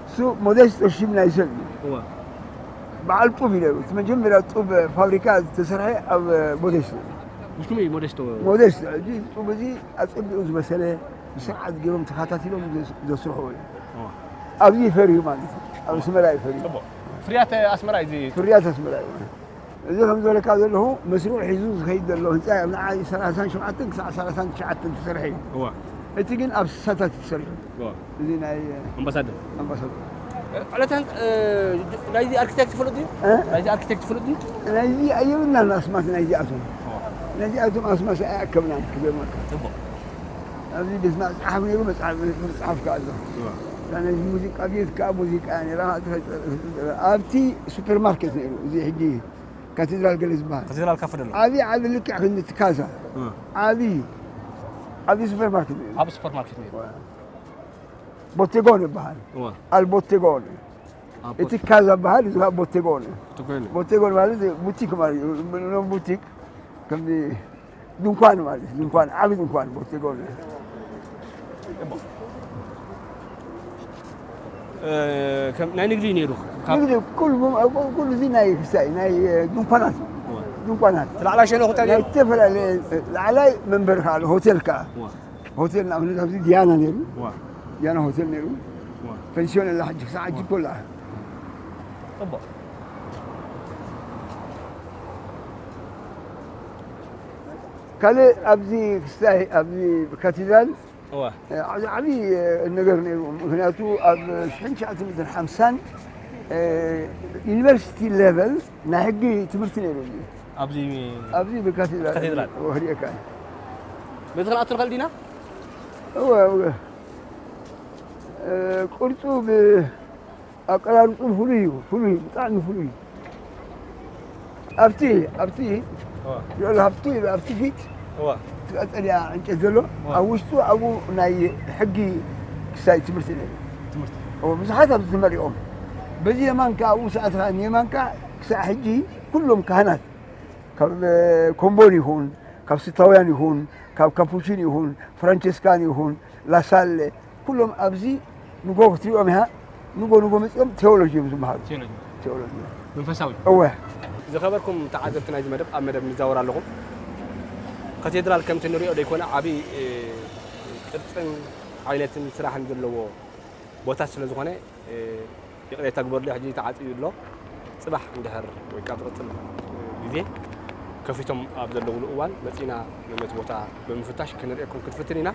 እሱ ሞዴስቶ ሽም ናይ ሰብ እዩ። እወ። በዓል ጡብ እዩ ነይሩ። እቲ መጀመርያ ጡብ ፋብሪካ ዝተሰርሐ ኣብ ሞዴስቶ። ምስ ከመይ እዩ ሞዴስቶ? ሞዴስቶ። እዚ ጡብ እዚ ኣጸቢቑ ዝበሰለ ብስርዓት ገይሮም ተኻታቲሎም ዘስ-፣ ዘስርሕዎ እዩ። ኦ። ኣብዚ እዩ ፈርዩ ማለት እዩ። ኣብ ኦ። ኣስመራ እዩ ፈርዩ። ጽቡቕ። ፍርያት ኣስመራ እዩ እዚ። ፍርያት ኣስመራ እዩ። እዚ ከም ዝበለካ ዘለኹ መስርዑ ሒዙ ዝኸይድ ዘሎ ህንፃ ኣብ ንዓይ ሰላሳን ሸውዓተን ክሳዕ ሰላሳን ትሽዓተን ተሰርሐ እዩ። እዋ። እቲ ግን ኣብ ስሳታት እዩ ተሰሪሑ። እዋ። እዚ ናይ ኣምባሳደር። ኣምባሳደር። ዕለተ ህንፃ፣ እ፣ ናይዚ ኣርኪቴክት ፍሉጥ እዩ? እ? ናይዚ ኣርኪቴክት ፍሉጥ እዩ? ናይዚ ኣየብልናን ኣስማት ናይዚኣቶም። እዋ። ናይዚኣቶም ኣስማት ኣይኣከብናን ክገርመካ። ጽቡቕ። ኣብዚ ቤት መጽሓፍ ነይሩ፣ መጽሓፍ፣ መጽሓፍ ከኣ ኣሎ። እዋ። እታ ናይ ሙዚቃ ቤት ከኣ ሙዚቃ እያ ነይራ። ኣብቲ ሱፐርማርኬት ነይሩ፣ እዚ ሕጂ ካቴድራል ገለ ዝበሃል። ካቴድራል ካፈ ደሎ። ዓብዪ፣ ዓብዪ ልክዕ ክንዲ እቲ ካዛ። እዋ። ዓብዪ፣ ዓብዪ ሱፐርማርኬት ነይሩ። ዓብዪ ሱፐርማርኬት ነይሩ። እዋ። ቦቴጎን ይበሃል። እዋ። ኣል ቦቴጎን። ኣብ እቲ ቦቴ- ካዛ በሃል፣ እዚ ከኣ ቦቴጎን። ቦቴጎን። ቦቴጎን ማለት ቡቲክ ማለት እዩ። ኖ ቡቲክ፣ ከምዚ ድንኳን ማለት እዩ። ድንኳን፣ ዓቢ ድንኳን፣ ቦቴጎን። ጽቡቕ። እ፣ ከም ናይ ንግዲ ነይሩ። ካብ ንግዲ፣ ኩሉ፣ ኩሉ እዚ ናይ ክሳይ፣ ናይ፣ እ፣ ድንኳናት እዩ። እዋ። ድንኳናት። እቲ ላዕላይ ሸነኹ እንታይ ናይ ነይሩ? ዝተፈላለየ፣ እ፣ ላዕላይ መንበሪ ከኣ ኣሎ፣ ሆቴል ከኣ። እዋ። ሆቴል ንኣብነት ኣብዚ ዲያና ነይሩ። እዋ። ዲያና ሆቴል ነይሩ። እዋ። ፔንሲዮን ኣላ፣ ሕጂ ክሳዕ ሕጂ እኮ ኣላ። ጽቡቕ። ካልእ ኣብዚ ክስታይ ኣብዚ ካቴድራል እዋ። እ፣ ዓብዪ፣ ዓብዪ፣ እ፣ ነገር ነይሩ። ምኽንያቱ ኣብ ሽሕን ትሽዓተ ሚእትን ሓምሳን፣ እ፣ ዩኒቨርሲቲ ሌቨል ናይ ሕጊ ትምህርቲ ነይሩ። ኣብዚ ኣብዚ ብካቴድራል ካቴድራል። ወህድየካ። በዚ ክንኣቱ ንኽእል ዲና? እወ፣ እወ። እ፣ ቅርጹ ብ-፣ ኣቀራርጹ ፍሉይ እዩ፣ ፍሉይ፣ ብጣዕሚ ፍሉይ እዩ። ኣብቲ፣ ኣብቲ፣ እዋ። ልዕሊ ኣብቲ፣ ኣብቲ ፊት፣ እዋ። እቲ ቀጠልያ ዕንጨት ዘሎ፣ እዋ። ኣብ ውሽጡ ኣብኡ ናይ ሕጊ ክሳይ ትምህርቲ ነይሩ። ትምህርቲ። እዎ፣ ብዙሓት ኣብዚ ተመሪቖም። በዚ የማንካ ኣብኡ ሰዓትኻ ንየማንካ ክሳዕ ሕጂ ኩሎም ካህናት ካብ፣ እ፣ ኮምቦን ይኹን፣ ካብ ስታውያን ይኹን፣ ካብ ካፑቺን ይኹን፣ ፍራንቸስካን ይኹን፣ ላሳለ፣ ኩሎም ኣብዚ ንጎ ክትሪኦም ኢኻ፣ ንጎ ንጎ መጺኦም ቴዎሎጂ እዮም ዝመሃሩ። ቴዎሎጂ። ቴዎሎጂ። መንፈሳዊ። እወ። ዝኸበርኩም ተዓዘብቲ ናይዚ መደብ፣ ኣብ መደብ ንዛወር ኣለኹም። ካቴድራል ከምቲ ንሪኦ ደይኮነ ዓቢ፣ እ፣ ቅርጽን ዓይነትን ስራሕን ዘለዎ ቦታ ስለ ዝኾነ፣ እ፣ ይቕሬታ ግበሩለይ፣ ሕጂ ተዓጽዩ ኣሎ። ጽባሕ እንድሕር ወይ ካብ ዝቕጽል፣ እ፣ ግዜ ከፊቶም ኣብ ዘለውሉ እዋን መጺእና ነቲ ቦታ ብምፍታሽ ክንርእየኩም ክንፍትን ኢና።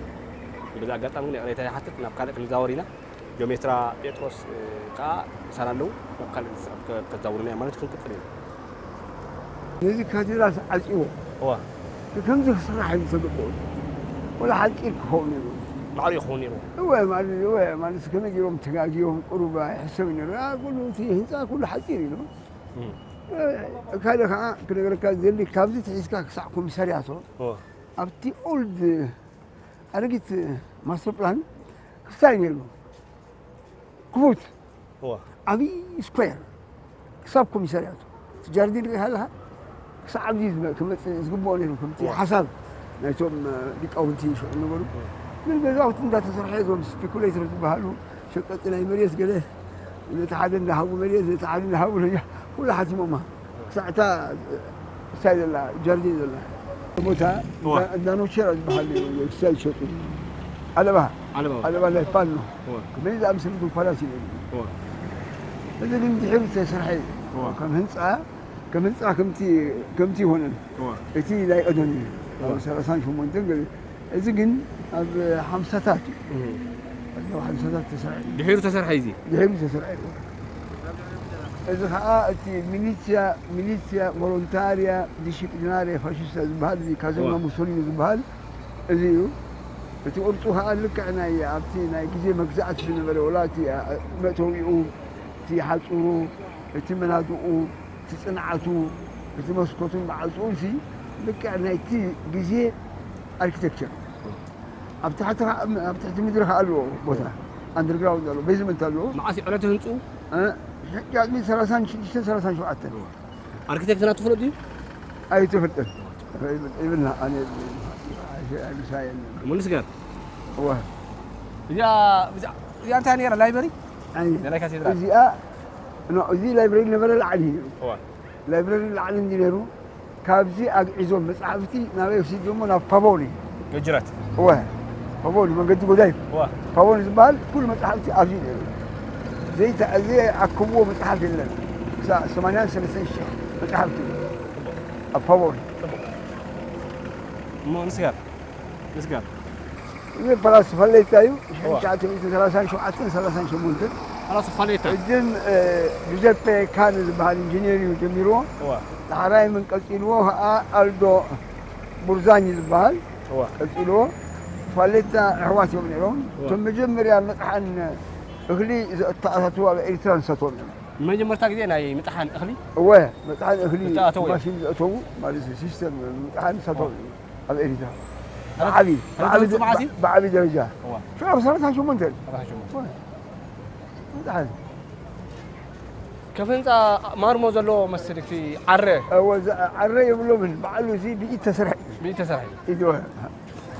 በዚ ኣጋጣሚ ግን ይቕሬታ ይሓትት፣ ናብ ካልእ ክንዛወር ኢና። ጆሜትራ ጴጥሮስ፣ እ፣ ከኣ ምሳና ኣለዉ። ናብ ካልእ ዝስዕብ ከ-፣ ከዛውሩና እዮም ማለት ክንቅጽል ኢና። ነዚ ካቴድራል ዓጽዎ እዋ። ከምዚ ክስራሕ እዩ ዝተገበኦ። ወላ ሓጺር ክኸውን ነይሩ። ማዕሪኡ ክኸውን ነይሩ። እወ፣ ማለት፣ እወ፣ ማለት ከመይ ገይሮም ተጋግዮም ቁሩብ ኣይሕሰብን ነይሩ። ኣ፣ ኩሉ እቲ ህንጻ ኩሉ ሓጺር እዩ። እም። እ፣ ካልእ ከኣ ክነግረካ ዝደሊ፣ ካብዚ ትሒዝካ ክሳዕ ኮሚሳርያቶ፣ እወ። ኣብቲ ኦልድ ኣረጊት ማስተር ፕላን ክስታይ ነይሩ። ክፉት እዋ። ዓብዪ ስኩዌር ክሳብ ኮሚሳርያቱ። እቲ ጃርዲን ርኢኻ ኣለኻ? ክሳብ ኣብዚ ዝመ-፣ ክመጽእ ዝግብኦ ነይሩ፣ ከምቲ እዋ። ሓሳብ ናይቶም፣ እ፣ ሊቃውንቲ ሽዑ ነበሩ። እዋ። ግን ገዛውቲ እንዳተሰርሐ እዞም ስፔኩሌተር ዝበሃሉ ሸቀጥቲ ናይ መሬት ገለ ነቲ ሓደ እንዳሃቡ መሬት፣ ነቲ ሓደ እንዳሃቡ ነያ፣ ኩሉ ሓቲሞማ። ክሳዕ እታ እንታይ ዘላ፣ ጃርዲን ዘላ ቦታ፣ እዋ። እንዳ፣ እንዳ ኖቼራ ዝበሃል እዩ፣ ክሳይ ዝሸጡ። ዓለባ። ዓለባ። ዓለባ ናይ ፓኖ። እዋ። ከመይ ዝኣምሰሉ ድንኳናት እዩ ነይሩ። እዋ። እዚ ግን ድሒሩ ዝተሰርሐ እዩ። እዋ። ከም ህንፃ፣ ከም ህንፃ ከምቲ፣ ከምቲ ይኾነን። እዋ። እቲ ናይ ቀደም እዩ። እዋ። ኣብ ሰላሳን ሸሞንተን ገለ እዚ ግን ኣብ ሓምሳታት እዩ። እህ። ኣብ ሓምሳታት ተሰርሐ እዩ። ድሒሩ ተሰርሐ እዩ እዚ? ድሒሩ ተሰርሐ እዩ። እዚ ኸዓ እቲ ሚሊትያ፣ ሚሊትያ ቮሎንታርያ ዲሲፕሊናርያ ፋሽስታ ዝበሃል፣ እዚ ካዘና እዋ። ሙሶሊኒ ዝበሃል እዚ እዩ። እቲ ቅርጹ ኸዓ ልክዕ ናይ ኣብቲ ናይ ግዜ መግዛእቲ ዝነበረ፣ ወላ እቲ፣ አ፣ መእተዊኡ፣ እቲ ሓጹሩ፣ እቲ መናድቑ፣ እቲ ጽንዓቱ፣ እቲ መስኮቱን መዓጽኡንሲ ልክዕ ናይቲ ግዜ ኣርኪቴክቸር። ኣብ ታሕቲ ኸዓ፣ ኣብ ትሕቲ ምድሪ ኸዓ ኣለዎ ቦታ፣ ኣንደርግራውንድ ኣለዎ፣ ቤዝመንት ኣለዎ። መዓስ እዩ ዕለተ ህንጽኡ? እ፣ ሕጂ ኣጽሚ ሰላሳን ሽዱሽተን ሰላሳን ሸውዓተን። ኣርኪቴክት ናቱ ፍሉጥ ድዩ? ኣይተፈልጠን። ይብል-፣ ይብልና፣ ኣነ ኣይምሳየን። ሙሉስ ገር። እወ። እዚኣ፣ እዚኣ፣ እዚኣ እንታይ ነይራ? ላይብረሪ? ኣይ፣ ናይ ካቴድራል? እዚኣ፣ ኖ፣ እዚ ላይብረሪ ነበረ፣ ላዕሊ እዩ። እወ። ላይብረሪ ላዕሊ እንዲ ነይሩ፣ ካብዚ ኣግዒዞም መጻሕፍቲ ናበይ ወሲዶሞ? ናብ ፓቮኒ። ገጅራት። እወ፣ ፓቮኒ፣ መንገዲ ጎዳይፍ። እወ። ፓቮኒ ዝበሃል ኩሉ መጻሕፍቲ ኣብዚ ነይሩ። ዘይተ-፣ ዘይኣከብዎ መጽሓፍ የለን። ክሳዕ ሰማንያን ሰለስተን ሽሕ መጽሓፍቲ። ኣብ ፋቦር። እሞ ንስጋር ንስጋር እዚ ፕላስ ፋሌታ እዩ። ሽሕን ትሽዓተ ሚእትን ሰላሳን ሸውዓተን ሰላሳን ሸሞንተን። ፕላስ ፋሌታ። ሕጅን ጁዘፔ ካን ዝበሃል ኢንጂኒየር እዩ ጀሚርዎ። እዋ ዳሕራይ ምን ቀፂልዎ ከዓ ኣልዶ ቡርዛኝ ዝበሃል እዋ ቀፂልዎ። ፋሌታ ኣሕዋት እዮም ነይሮም። እቶም መጀመርያ መጥሓን እኽሊ ዘተኣታትዉ ኣብ ኤርትራ ንሳቶም እዮም። መጀመርታ ግዜ ናይ ምጥሓን እኽሊ እወ መጥሓን እኽሊ ዝተኣተዉ እዮም። ማሽን ዘእተዉ ማለት እዩ። ሲስተም ምጥሓን ንሳቶም እዮም ኣብ ኤርትራ። ብዓቢ ኣበይ ተመፅኡ መዓስ እዩ? ብዓቢ ደረጃ እዋ ሽዑ ሰላሳ ሸሞንተ ኣርባዕተ ሸሞንተ። ምጥሓን ከፍ ህንፃ ማርሞ ዘለዎ መስል እቲ ዓረ እወ፣ እዚ ዓረ የብሎምን። ባዕሉ እዚ ብኢድ ተሰርሐ እዩ። ብኢድ ተሰርሐ እዩ። ኢድ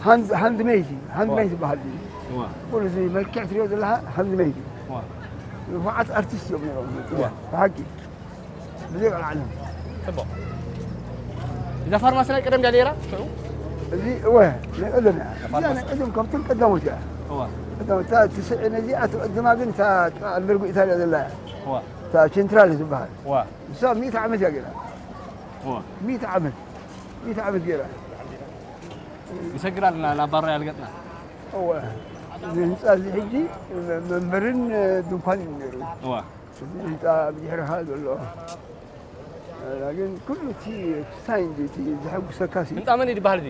ሃንድ ሃንድ ሜድ እዩ። ሃንድ ሜድ ዝበሃል እዩ። እዋ ኩሉ እዚ መልክዕ ትሪኦ ዘለካ ሃንድ ሜድ እዩ። እዋ ንፉዓት ኣርቲስት እዮም ነይሮም። እዋ። ብሓቂ ብዘይ ቀልዓለም ፅቡቕ። እዛ ፋርማሲ ናይ ቀደም ድያ ነይራ ሽዑ? እዚ እወ ናይ ቀደም እያ። እዚኣ ናይ ቀደም ካብቶም ቀዳሞት እያ። እዋ ቀዳሞት እታ ትስዒ ነዚኣ ትቐድማ ግን እታ ጥቓ ኣልበርጎ ኢጣልያ ዘላ እያ። እዋ እታ ሴንትራል ዝበሃል እዋ ንሳ ሚእቲ ዓመት እያ ገይራ። እዋ ሚእቲ ዓመት ሚእቲ ዓመት ገይራ። ንሰግር ኣለና ናብ ባሮ ያልገጥና። እወ እዚ ህንፃ እዚ ሕጂ መንበርን ድንኳን እዩ ነይሩ። እዋ እዚ ህንፃ ብድሕርኻ ዘሎ ግን ኩሉ እቲ ክስታይ እንዲ እቲ ዘሐጉሰካ ሲ ህንፃ መን እዩ ዝበሃል እዚ?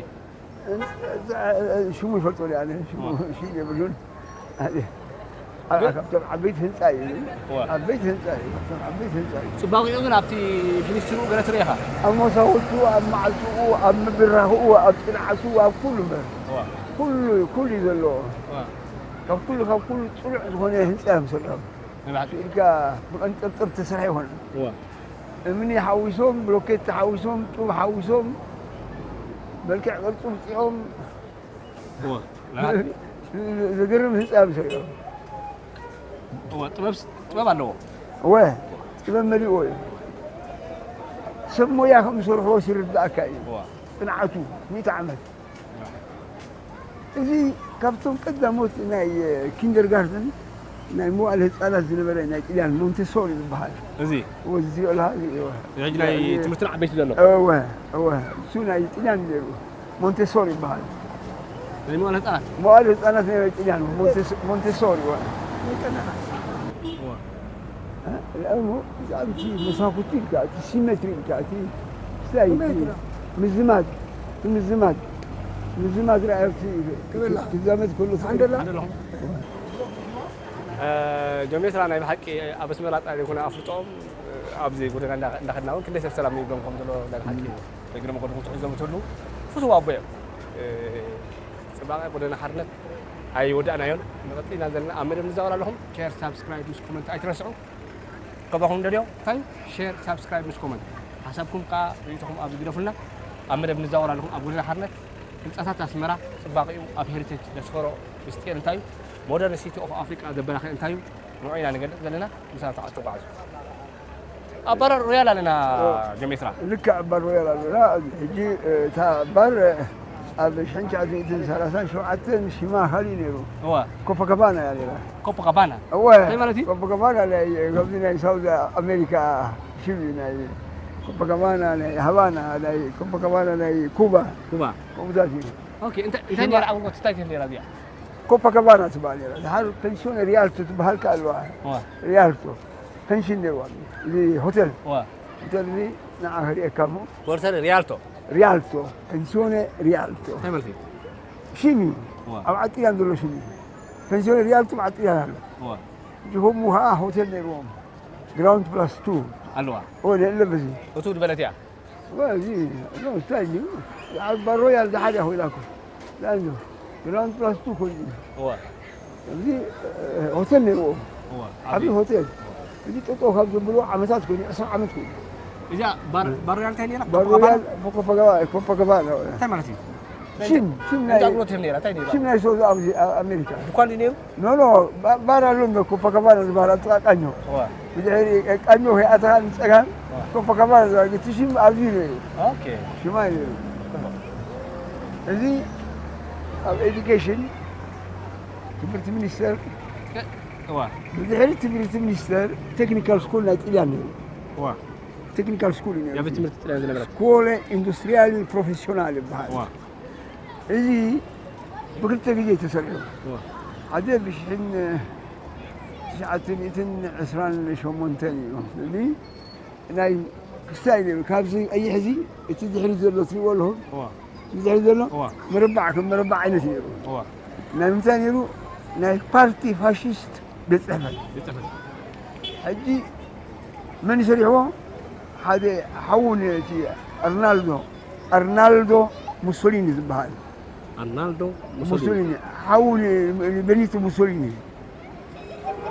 ሽሙ ይፈልጦ ኣነ ሽሙ እዋ። ሽም የብሉን። ኣደ- ዓ- ካብቶም ዓበይቲ ህንፃ እዩ። እዋ። ዓበይቲ ህንፃ እዩ። ካብቶም ዓበይቲ ህንፃ እዩ። ፅባቂኡ ግን ኣብቲ ፊኒስትሩ ገለ ትርኢ ኢኻ። ኣብ መሳውቱ ኣብ መዓልትኡ ኣብ ምብራኽኡ ኣብ ፅንዓቱ ኣብ ኩሉ እምበር እዋ ኩሉ ኩሉ እዩ ዘለዎ። እዋ ካብ ኩሉ ካብ ኩሉ ፅኑዕ ዝኾነ ህንፃ እዮም ሰሪሖም። ንባዕሉ ኢልካ ብቐንጠብጠብ ተሰርሐ ይኾነ እዋ እምኒ ሓዊሶም ብሎኬት ሓዊሶም ጡብ ሓዊሶም መልክዕ ቅርፂ ውፅኦም እዋ ዘገርም ህንፃ እዮም ሰሪሖም። እዋ ጥበብ ጥበብ ኣለዎ። እወ ጥበብ መሊእዎ እዩ። ሰብ ሞያ ከም ዝሰርሕዎ ሲርዳእካ እዩ። እዋ ፅንዓቱ ሚእቲ ዓመት እዚ ካብቶም ቀዳሞት ናይ ኪንደርጋርተን ናይ መዋእለ ህፃናት ዝነበረ ናይ ጥልያን ሞንቴሶሪ ዝበሃል እዚ ወዚ ኦላ እዚ እወ ሕጂ ናይ ትምህርትን ዓበይቲ ዘሎ እወ እወ እሱ ናይ ጥልያን ነይሩ። ሞንቴሶሪ ይበሃል። ናይ መዋእለ ህፃናት መዋእለ ህፃናት ናይ ጥልያን ሞንቴስ- ሞንቴሶሪ እወ እዋ እሞ ብዛዕባ እቲ መሳኩቲ ኢልካ እቲ ሲሜትሪ ኢልካ እቲ ስታይ እቲ ምዝማድ እቲ ምዝማድ ምዝማድ ርኣዮ እቲ ክዛመድ ከሎ ሓንደላ ሓደ ኣለኹም ጀሜትራ ናይ ብሓቂ ኣብ ኣስመራ ጥራይ ዘይኮነ ኣፍልጦም ኣብዚ ጎደና እንዳ- እንዳኸድና እውን ክንደይ ሰብ ሰላም ይብሎም ከም ዘሎ ናይ ብሓቂ እግረ መገድኩም ትዕዘቡ ትህሉ ፍቱው ኣቦ እዮም። ጽባቐ ጎደና ሓርነት ኣይወዳእናዮን ንቐጽል ኢና ዘለና ኣብ መደብ ንዛወር ኣለኹም። ሼር ሳብስክራይብ ምስ ኮመንት ኣይትረስዑ። ከማኹም ደልዮ እንታይ ሼር ሳብስክራይብ ምስ ኮመንት ሓሳብኩም ከዓ ርእይቶኹም ኣብዚ ግደፉልና። ኣብ መደብ ንዛወር ኣለኹም ኣብ ጎደና ሓርነት ህንፃታት ኣስመራ ጽባቐኡ ኣብ ሄሪቴጅ ዘስፈሮ ምስጢር እንታይ እዩ? ሞደርን ሲቲ ኦፍ ኣፍሪቃ ዘበላኸ እንታይ እዩ? ንዑ ኢና ንገልጽ ዘለና ምሳና ተዓቱ ጓዓዙ። ኣብ ባሮ ሮያል ኣለና ጀሜትራ። ልክዕ ኣብ ባሮ ሮያል ኣለና። ሕጂ እታ ባር ኣብ ሽሕን ትሽዓተ ሚእትን ሰላሳን ሸውዓተን ሽማ ካልእ ነይሩ። እወ ኮፓካባና እያ ነይራ። ኮፓካባና እወ እንታይ ማለት እዩ? ኮፓካባና ናይ ከምዚ ናይ ሳውዝ ኣሜሪካ ሽም እዩ። ናይ ኮፓካባና ናይ ሃቫና ናይ ኮፓካባና ናይ ኩባ ኩባ ከምኡታት እዩ። ኦኬ እንታይ እንታይ ነይራ ዓወት እንታይ ነይራ እዚኣ? ኮፓካባና ትበሃል ነይራ። ድሓር ፔንሲዮን ሪያልቶ ትበሃል ከ ኣለዋ። እወ ሪያልቶ ፔንሽን ነይርዋ። እዚ ሆቴል እወ ሆቴል እዚ ንዓ ከርእየካ እሞ ፖርተር ሪያልቶ ሪያልቶ ፔንሲዮነ ሪያልቶ እንታይ ማለት እዩ? ሽም እዩ። እወ ኣብ ዓጢያን ዘሎ ሽም እዩ። ፔንሲዮነ ሪያልቶ ኣብ ዓጢያን ኣሎ። እወ ጅሆሙ ከዓ ሆቴል ነይርዎም ግራውንድ ፕላስ ቱ ኣለዋ ሆቴል ኣለበዚ እቱ ዝበለት እያ እዚ እንታይ እዩ ኣብ ሮያል ዝሓደ ኮይና እኮ ላንዶ ግራውንድ ፕላስ ቱ ኮይኑ እዩ። እወ እዚ ሆቴል ነይርዎ እወ ዓብዪ ሆቴል እዚ ጠጠው ካብ ዘብልዎ ዓመታት ኮይኑ ዕስራ ዓመት ኮይኑ እዚኣ ባር- ባር ሮያል እንታይ ነይራ? ባሮያል ኮፓካባና ኮፓካባና እንታይ ማለት እዩ? ሽም ሽም ናይ እንታይ ኣገልግሎት ነይራ? እንታይ ነይራ? ሽም ናይ ሰው ኣብዚ ኣሜሪካ ድኳን ድዩ ነይሩ? ኖ ኖ ባ- ባር ኣሎ እንዶ ኮፓካባና ዝበሃል ኣብ ጥቓ ቃኞ እወ ብድሕሪ ቃኞ ከይኣተኻ ንፀጋም እወ ኮፓካባና ዝበሃል እቲ ሽም ኣብዚ ነይሩ ኦኬ ሽማ ነይሩ። እዚ ኣብ ኤዱኬሽን ትምህርቲ ሚኒስተር እወ ብድሕሪ ትምህርቲ ሚኒስተር ቴክኒካል ስኩል ናይ ጥልያን ነይሩ። እወ ቴክኒካል ስኩል እዩ ነይሩ። የቤት ትምህርቲ ጥልያን ዝነበረት ስኮለ ኢንዱስትሪያል ፕሮፌሽናል ይበሃል። ዋ እዚ ብክልተ ግዜ ተሰሪሑ። ዋ ሓደ ብሽሕን ትሽዓተ ሚእትን ዕስራን ሸሞንተን እዩ። እዚ ናይ ክስታይ ነይሩ። ካብዚ ቀይሕ እዚ እቲ ድሕሪ ዘሎ ትሪእዎ ኣለኹም። ዋ እዚ ድሕሪ ዘሎ ዋ መረባዕ ከም መረባዕ ዓይነት ነይሩ። ዋ ናይ ምንታይ ነይሩ? ናይ ፓርቲ ፋሽስት ቤት ጽሕፈት። ይጽሕፍ ሕጂ መን ሰሪሕዎ? ሓደ ሓዉ ነቲ ኣርናልዶ ኣርናልዶ ሙሶሊኒ ዝበሃል ኣርናልዶ ሙሶሊኒ ሙሶሊኒ ሓዉ ን- ንበኒቶ ሙሶሊኒ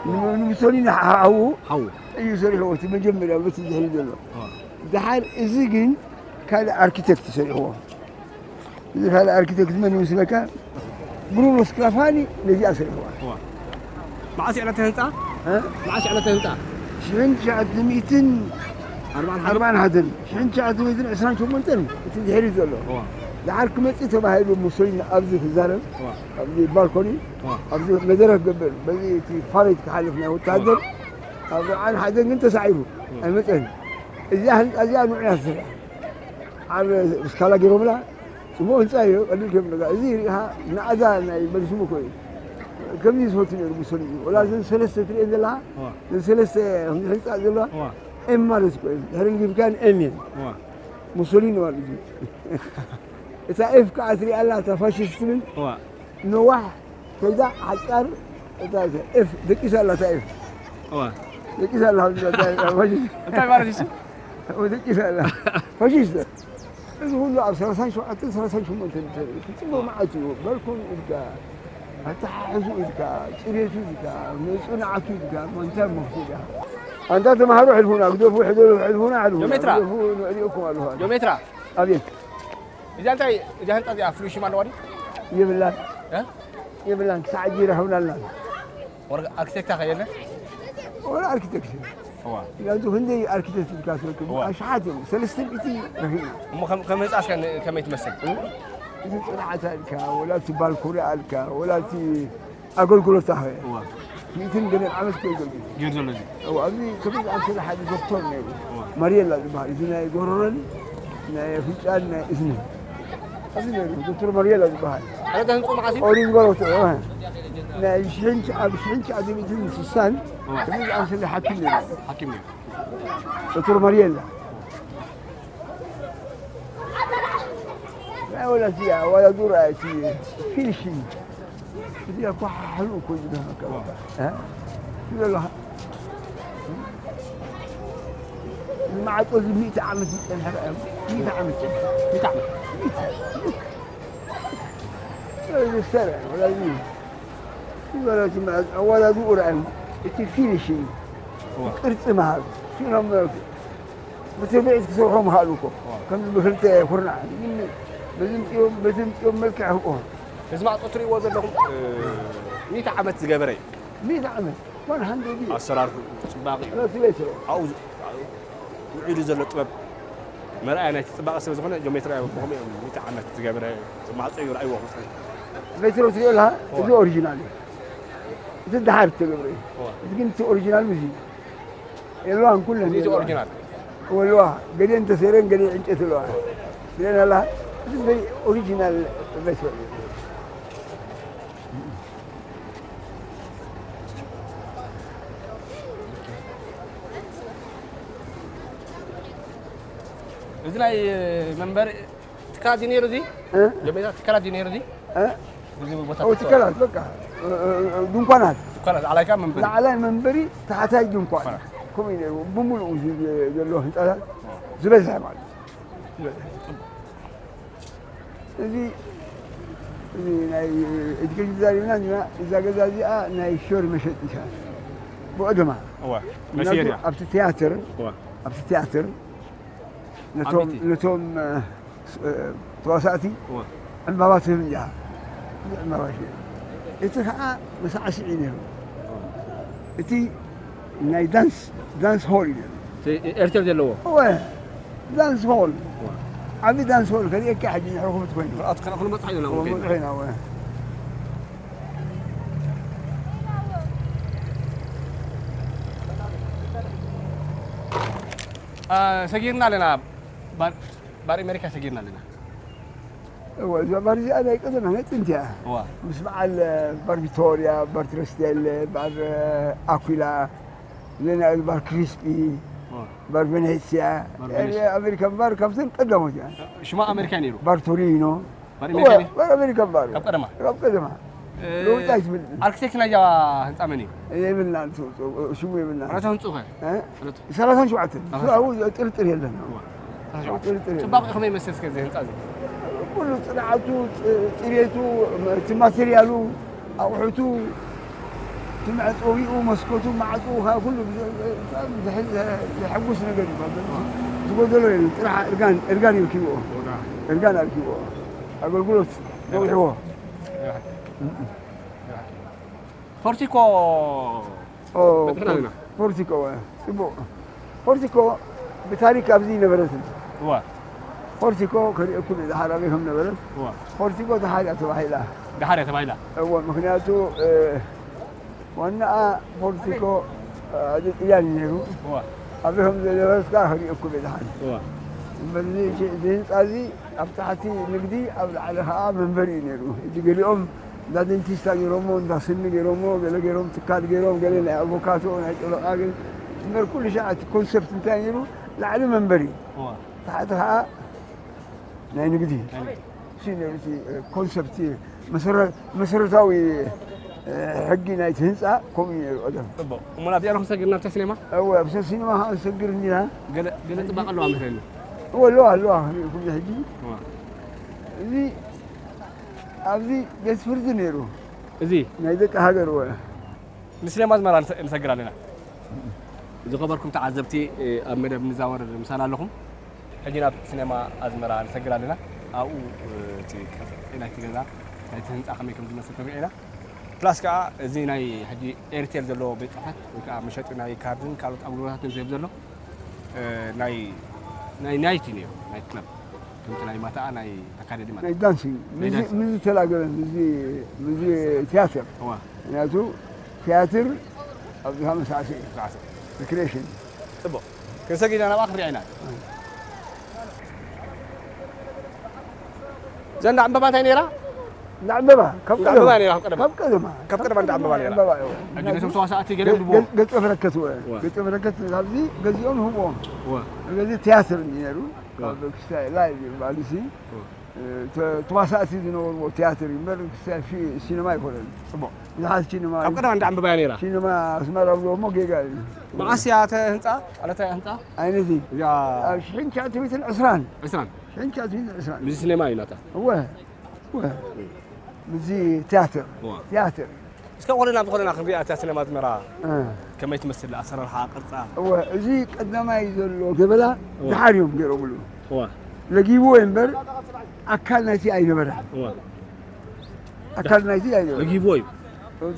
ን- ንሙሶሊኒ ሓዉ ሓዉ እዩ ሰሪሕዎ። እቲ መጀመርያ በቲ ድሕሪ ዘሎ ዋ ድሓር እዚ ግን ካልእ ኣርኪቴክት ሰሪሕዎ። እዚ ካልእ ኣርኪቴክት መን ይመስለካ? ብሩኖ ስክላፋኒ ነዚኣ ሰሪሕዋ። ዋ መዓስ ዕለተ ህንጻ እ? መዓስ ዕለተ ህንጻ ሽሕን ትሽዓተ ሚእትን ኣርባዓን ኣርባዓን ሓደን ሽሕን ትሽዓተ ሚእትን ዕስራን ሸሞንተን እቲ ድሕሪት ዘሎ ዋ ድሓር ክመጽእ ተባሂሉ ሙሶሊኒ ኣብዚ ክዛረብ ዋ ኣብዚ ባልኮኒ ዋ ኣብዚ መደረ ክገብር በዚ እቲ ፓሬድ ክሓልፍ ናይ ወታደር ኣብ ርብዓን ሓደን ግን ተሳዒሩ ኣይመጸን። እዚኣ ህንጻ እዚኣ ንዑ እያ ዝስራሕ። ኣብ ስካላ ገይሮምላ ጽቡቕ ህንጻ እዩ ቀሊል ከም ነጋ እዚ ሪኢኻ ንኣዛ ናይ በልሽሙ እኮ እዩ። ከምዚ ዝፈቱ ነይሩ ሙሶሊኒ ወላ እዘን ሰለስተ ትሪኤን ዘለኻ ዋ እዘን ሰለስተ ከምዚ ህንጻ ዘለዋ ዋ ኤም ማለት እኮ እዩ። ድሕሪ ልግብካን ኤም እየን ዋ ሙሶሊኒ ማለት እዩ። እታ ኤፍ ከዓ ትሪኣ ኣላ እታ ፋሽስት ትብል ዋ ነዋሕ ከይዳ ሓጻር እታ ኤፍ ደቂሳ ኣላ እታ ኤፍ ዋ ደቂሳ ኣላ ፋሽስት እንታይ ማለት እዩ ደቂሳ ኣላ ፋሽስት እዚ ኩሉ ኣብ ሰላሳን ሸውዓተን ሰላሳን ሸሞንተን ጽቡቕ መዓት እዩ። በልኮን ኢልካ ኣተሓሕዙ ኢልካ ጽሬቱ ኢልካ ንጽንዓቱ ኢልካ እንታይ መፍትሒ ኢልካ ኣንታ ተማሃሮ ሕልፉና ግደፉ ሕደሩ ሕልፉና ሕልፉና ጆሜትራ። ግደፉ ንዕሊኡኩም ኣለኹ ኣነ። ጆሜትራ ኣቤት እዚኣ እንታይ እዚኣ ህንጻ እዚኣ ፍሉይ ሽማ ኣለዋ ድዩ የብላን እ? የብላን ክሳዕ ሕጂ ረኽብና ኣላን ወረ ኣርክቴክታ ከየለ ወላ ኣርኪቴክት እዋ ያዙ ክንደይ ኣርኪቴክት ኢልካ ትረክብ እዋ። ኣሽሓት እዮም ሰለስተ ሚእቲ ረኺብና እሞ ከም- ከም ህንጻ እስከ ን- ከመይ ትመስል እዚ ጽንዓት ኣልካ ወላ እቲ ባልኮኒ ኣልካ ወላ እቲ ኣገልግሎት ኣኸ እዋ ሚእትን ገለ ዓመት ከይገልግል ገይሩ ዘሎ እዚ እዋ ኣብዚ ክብል ኣምሰለ ሓደ ዶክተር ነይሩ እዋ ማርየላ ዝበሃል እዚ ናይ ጎረሮን ናይ ኣፍንጫን ናይ እዝኒ ኣብዚ ነይሩ ዶክተር ማርየላ ዝበሃል ሕረተ ህንጹ መዓስ እዩ ኦሪት ጎረቶ ናይ ሽሕን ኣብ ሽሕን ትሽዓተ ሚእትን ስሳን ክብል ኣምሰለ ሓኪም ነይሩ ሓኪም እዩ ዶክተር ማርየላ ናይ ወላ እዚኣ ዋላ ዱር ኣይቲ ፊኒሽንግ እዚኣ እኮ ሓሕሉ እኮ እዩ ዝደመካ በቃ እ? ትብሎ ኣለኻ ንማዕጾ እዚ ሚእቲ ዓመት ዝጸንሐ ረኣዮም ሚእቲ ዓመት ጸንሐ እንታይ ዝሰርዐ ወላ እዚ ዝበለቲ ኣዋላድኡ ረኣዮም እቲ ፊኒሽንግ ቅርጺ ምሃብ ሲኖም ብትብዒት ክሰርሖ ምሃሉ እኮ ከምዚ ብክልተ ኩርናዕ በዚ ምፅኦም በዚ ምፅኦም መልክዕ ህብኦ እዚ ማዕጾ ትርእይዎ ዘለኹም ሚእቲ ዓመት ዝገበረ እዩ ሚእቲ ዓመት ዋን ሃንድረድ እዩ ኣሰራርሑ ፅባቕ እዩ ረስቤት ኣብኡ ውዒሉ ዘሎ ጥበብ መርኣያ ናይቲ ፅባቐ ስለ ዝኾነ ጆሜትርያ ብኸምኡ እዮም ሚእቲ ዓመት ዝገበረ ማዕጾ እዩ ረኣይዎ ክፅን ሜትሮ ትሪኦ ኣለኻ እዚ ኦሪጂናል እዩ እቲ ድሓር ዝተገብረ እዩ እዚ ግን እቲ ኦሪጂናል ምስ እዩ የለዋን ኩለን እዚ ኦሪጂናል ወለዋ ገሊአን ተሰይረን ገሊአን ዕንጨት ኣለዋ ሪአን ኣላ እዚ ኦሪጂናል ሜትሮ እዩ እዚ ናይ መንበሪ ትካላት እዩ ነይሩ እዚ እ? ጀሜታ ትካላት እዩ ነይሩ እዚ እ? እዚ ቦታ ኦ ትካላት በቃ እ፣ እ፣ እ፣ ድንኳናት ትካላት ኣላይካ መንበሪ ላዕላይ መንበሪ ታሕታይ ድንኳን ከምኡ እዩ ነይሩ ብምሉኡ እዚ ዘሎ ህንፃታት ዝበዝሐ ማለት እዩ ዝበዝሐ እዚ እዚ ናይ ኤዱኬሽን ተዛሪብና እንዲና እዛ ገዛ እዚኣ ናይ ሾር መሸጢ እያ ብቐደማ እዋ ምክንያቱ መሸየር እያ ኣብቲ ትያትር እዋ ኣብቲ ትያትር ነቶም ዓበይቲ። ነቶም እ፣ እ፣ ተዋሳእቲ እዋ ዕምባባ ትህብ እንዲያ ዕምባባ ሽየር እቲ ከዓ መሳዕስዒ ነይሩ እቲ ናይ ዳንስ ዳንስ ሆል እዩ ነይሩ ኤርትር ዘለዎ እወ ዳንስ ሆል ዓቢ ዳንስ ሆል ከርእየካ ሕጂ ንሕርኩምት ኮይኑ ምርኣቱ ክንመፅእ ኢና እወ መፅእ ኢና እወ ሰጊርና ኣለና። ባር ኣሜሪካ ሰጊርና ኣለና። እወ፣ እዛ ባር እዚኣ ናይ ቀደማ ናይ ጥንቲ እያ። እዋ። ምስ በዓል ባር ቪክቶርያ፣ ባር ትረስቴለ፣ ባር ኣኩላ፣ ዘና ባር ክሪስፒ፣ ባር ቬኔሲያ፣ ኣሜሪካ ባር ካብተን ቀዳሞት እያ። ሽማ ኣሜሪካ ነይሩ። ባር ቶሪኖ። ባር ኣሜሪካ ባር ካብ ቀደማ። ካብ ቀደማ። ለውጥ ኣይትብል። ኣርክቴክት ናይዛ ህንፃ መን እዩ? የብልና። ሽሙ የብልና። ረቶ ህንፁ ከ? ሰላሳን ሸውዓተን። ጥርጥር የለን። ጥርጥር የለን። ፅባቐ ከመይ ይመስል እስከ እዚ ህንፃ እዚ? ኩሉ ፅንዓቱ፣ ፅሬቱ፣ እቲ ማቴሪያሉ፣ ኣቑሑቱ፣ እቲ መዕፀዊኡ፣ መስኮቱ፣ ማዕፅኡ፣ ኩሉ ዘሐጉስ ነገር እዩ። ዝጎደሎ የለን። ጥራሕ እርጋን እርጋን ይርኪብዎ። እርጋን ኣርኪብዎ። ኣገልግሎት ነዊሕዎ። ፖርቲኮ በፅሕና ኢና። ፖርቲኮ ጽቡቕ። ፖርቲኮ ብታሪክ ኣብዚ ነበረት። እዋ። ፖርቲኮ ከሪእኩም እየ፣ ደሓር ኣበይ ከም ነበረት። እዋ። ፖርቲኮ ደሓር እያ ተባሂላ። ደሓር እያ ተባሂላ። እዎ፣ ምክንያቱ ዋናኣ ፖርቲኮ ኣደ ጥልያን እዩ ነይሩ። እዋ። ኣበይ ከም ዘነበረት ከዓ ከሪእኩም እየ ደሓር። እዋ። እምበር እዚ ህንፃ እዚ ኣብ ታሕቲ ንግዲ፣ ኣብ ላዕሊ ከዓ መንበሪ እዩ ነይሩ። ሕጂ ገሊኦም እንዳ ደንቲስታ ገይሮሞ፣ እንዳ ስኒ ገይሮሞ፣ ገለ ገይሮም ትካል ገይሮም፣ ገለ ናይ ኣቮካቶ፣ ናይ ጠበቃ፣ ገለ እምበር ኩሉ ሻዕ እቲ ኮንሰፕት እንታይ ነይሩ? ላዕሊ መንበሪ፣ እዋ። ታሕቲ ከዓ ናይ ንግዲ። ናይ ንግዲ። እሱ ነይሩ እቲ ኮንሰፕት፣ መሰረ-፣ መሰረታዊ ሕጊ ናይቲ ህንፃ ከምኡ እዩ ነይሩ ቀደም። ፅቡቕ። እሞ ናብዚኣ ዶ ክንሰግር፣ ናብታ ሲኔማ? እወ፣ ኣብታ ሲኔማ ከዓ ንሰግር እንዲና። ገለ ገለ ፅባቐ ኣለዋ መስለኒ። እወ፣ ኣለዋ፣ ኣለዋ። ኩሉ ሕጂ እዋ። እዚ ኣብዚ ቤት ፍርዲ ነይሩ። እዚ ናይ ደቂ ሃገር ወ ንሲኔማ ኣዝመራ ንሰ-፣ ንሰግር ኣለና። ዝኸበርኩም ተዓዘብቲ፣ ኣብ መደብ ንዛወር ምሳና ኣለኹም። ሕጂ ናብ ሲኔማ ኣዝመራ ንሰግር ኣለና። ኣብኡ እቲ ቅርጺ ናይቲ ገዛ፣ ናይቲ ህንጻ ከመይ ከም ዝመስል ክንርኢ ኢና። ፕላስ ከኣ እዚ ናይ ሕጂ ኤርቴል ዘለዎ ቤት ጽሕፈት ወይ ከኣ መሸጢ ናይ ካርድን ካልኦት ኣገልግሎታትን ዝህብ ዘሎ፣ እ፣ ናይ፣ ናይ ናይት እዩ ነይሩ፣ ናይት ክለብ። ከምቲ ናይ ማታኣ ናይ ኣካደሚ ማለት ናይ እዩ። ዳንሲንግ፣ ናይ ምስዚ፣ ዳንሲንግ። ምስዚ ተላገበ፣ ምስዚ፣ ምስዚ ትያትር። እዋ። ምክንያቱ ትያትር ኣብዚኻ መሳዕስዒ እዩ። መሳዕስዒ። ሪክሬሽን። ጽቡቕ። ክንሰግድ ኢና፣ ናብኣ ክንሪኣ ኢና። እዛ እንዳ ዕምበባ እንታይ ነይራ? እንዳ ዕምበባ፣ ካብ እንዳ ዕምበባ ቀደማ። ነይራ፣ ካብ ቀደማ። ካብ ቀደማ። ካብ ቀደማ እንዳ ዕምበባ ነይራ። ዕምበባ እዩ። ሕጂ ነቶም ተዋሳእቲ ገለ ገ-፣ ይብልዎ። ገ-፣ ገጸ በረከት ወ-፣ እዋ። ገጸ በረከት ኣብዚ ገዚኦም ይህብዎም። እዋ። እዚ ትያትር እዩ ነይሩ። እዋ። ካብ ክስታይ ላይቭ ይባል እሲ። እዋ። እ፣ ተ-፣ ተዋሳእቲ ዝነበርዎ ትያትር እዩ እምበር ክስታይ ፊ-፣ ሲነማ ኣይኮነን። ጽቡቕ። ብዙሓት ሲነማ ካብ እዩ። ቀደማ እንዳ ዕምበባ እያ ነይራ። ሲነማ ኣስመራ ብሎ እሞ ጌጋ እዩ። መዓስ እያ እተ ህንጻ? ኣለ እተ ህንጻ? ኣይነዚ? እዚኣ ኣብ ሽሕን ትሽዓተ ሚእትን ዕስራን። ዕስራን? ሽሕን ትሽዓተ ሚእትን ዕስራን። ምስዚ ሲነማ እዩ ናታ? እወ። እወ። ምስዚ ትያትር። እዋ። ትያትር። እስከ ኮለና ብኮለና ክንሪኣ እታ ሲነማ ኣዝመራ እ። ከመይ ትመስል ኣሰራርሓ ቅርጻ? እወ፣ እዚ ቀዳማይ ዘሎ ገበላ እዋ። ደሓር እዮም ገይሮምሉ። እዋ። ለጊብዎ እምበር ኣካል ናይቲ ኣይነበረን። እዋ። ኣካል ናይቲ ኣይነበረን። ለጊብዎ እዩ።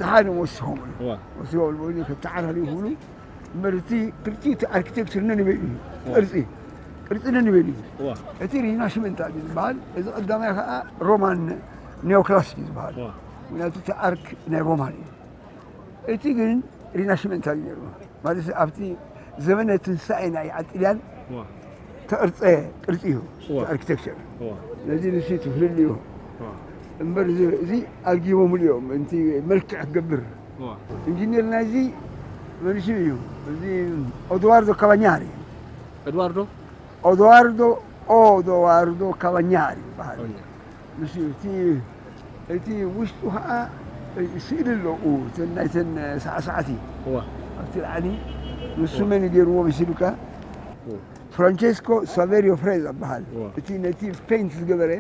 ደሓር እዮም ወሲኾምሉ። እዋ። ወሲኾምሉ፣ ወይ ከተዓራርዩ ክብሉ እምበር እቲ ቅርጺ እቲ ኣርኪቴክቸር ነንበይኑ እዩ። እዋ። ቅርጺ፣ ቅርጺ ነንበይኑ እዩ። እዋ። እቲ ሪናሽመንታል እዩ ዝበሃል። እዚ ቀዳማይ ከኣ ሮማን ኒዮክላሲክ እዩ ዝበሃል። እዋ። ምክንያቱ እቲ ኣርክ ናይ ሮማን እዩ። እቲ ግን ሪናሽመንታል እዩ ነይሩ። ማለት ኣብቲ ዘመነ ትንሳኤ ናይ ዓጢልያን እዋ። ተቕርጸ ቅርጺ እዩ፣ እዋ። እቲ ኣርኪቴክቸር። እዋ። ነዚ ንሱ ትፍልልዮ። እዋ። እምበር እዚ፣ እዚ ኣልጊቦምሉ እዮም፣ እንቲ መልክዕ ክገብር። እዋ። ኢንጂነር ናይዚ መን ሽም እዩ? እዚ ኦድዋርዶ ካባኛሪ። ኤድዋርዶ? ኦድዋርዶ፣ ኦድዋርዶ ካባኛሪ ይበሃል። ካባኛሪ። ንሱ እቲ፣ እቲ ውሽጡ ኸዓ ስእሊ ኣለዎ፣ እተን ናይተን ሳዕሳዕቲ። እዋ። ኣብቲ ላዕሊ ንሱ እዋ። መን ገይርዎ መሲሉካ? እዋ። ፍራንቸስኮ ሳቬሪዮ ፍሬዛ ይበሃል። እዋ። እቲ ነቲ ፔንት ዝገበረ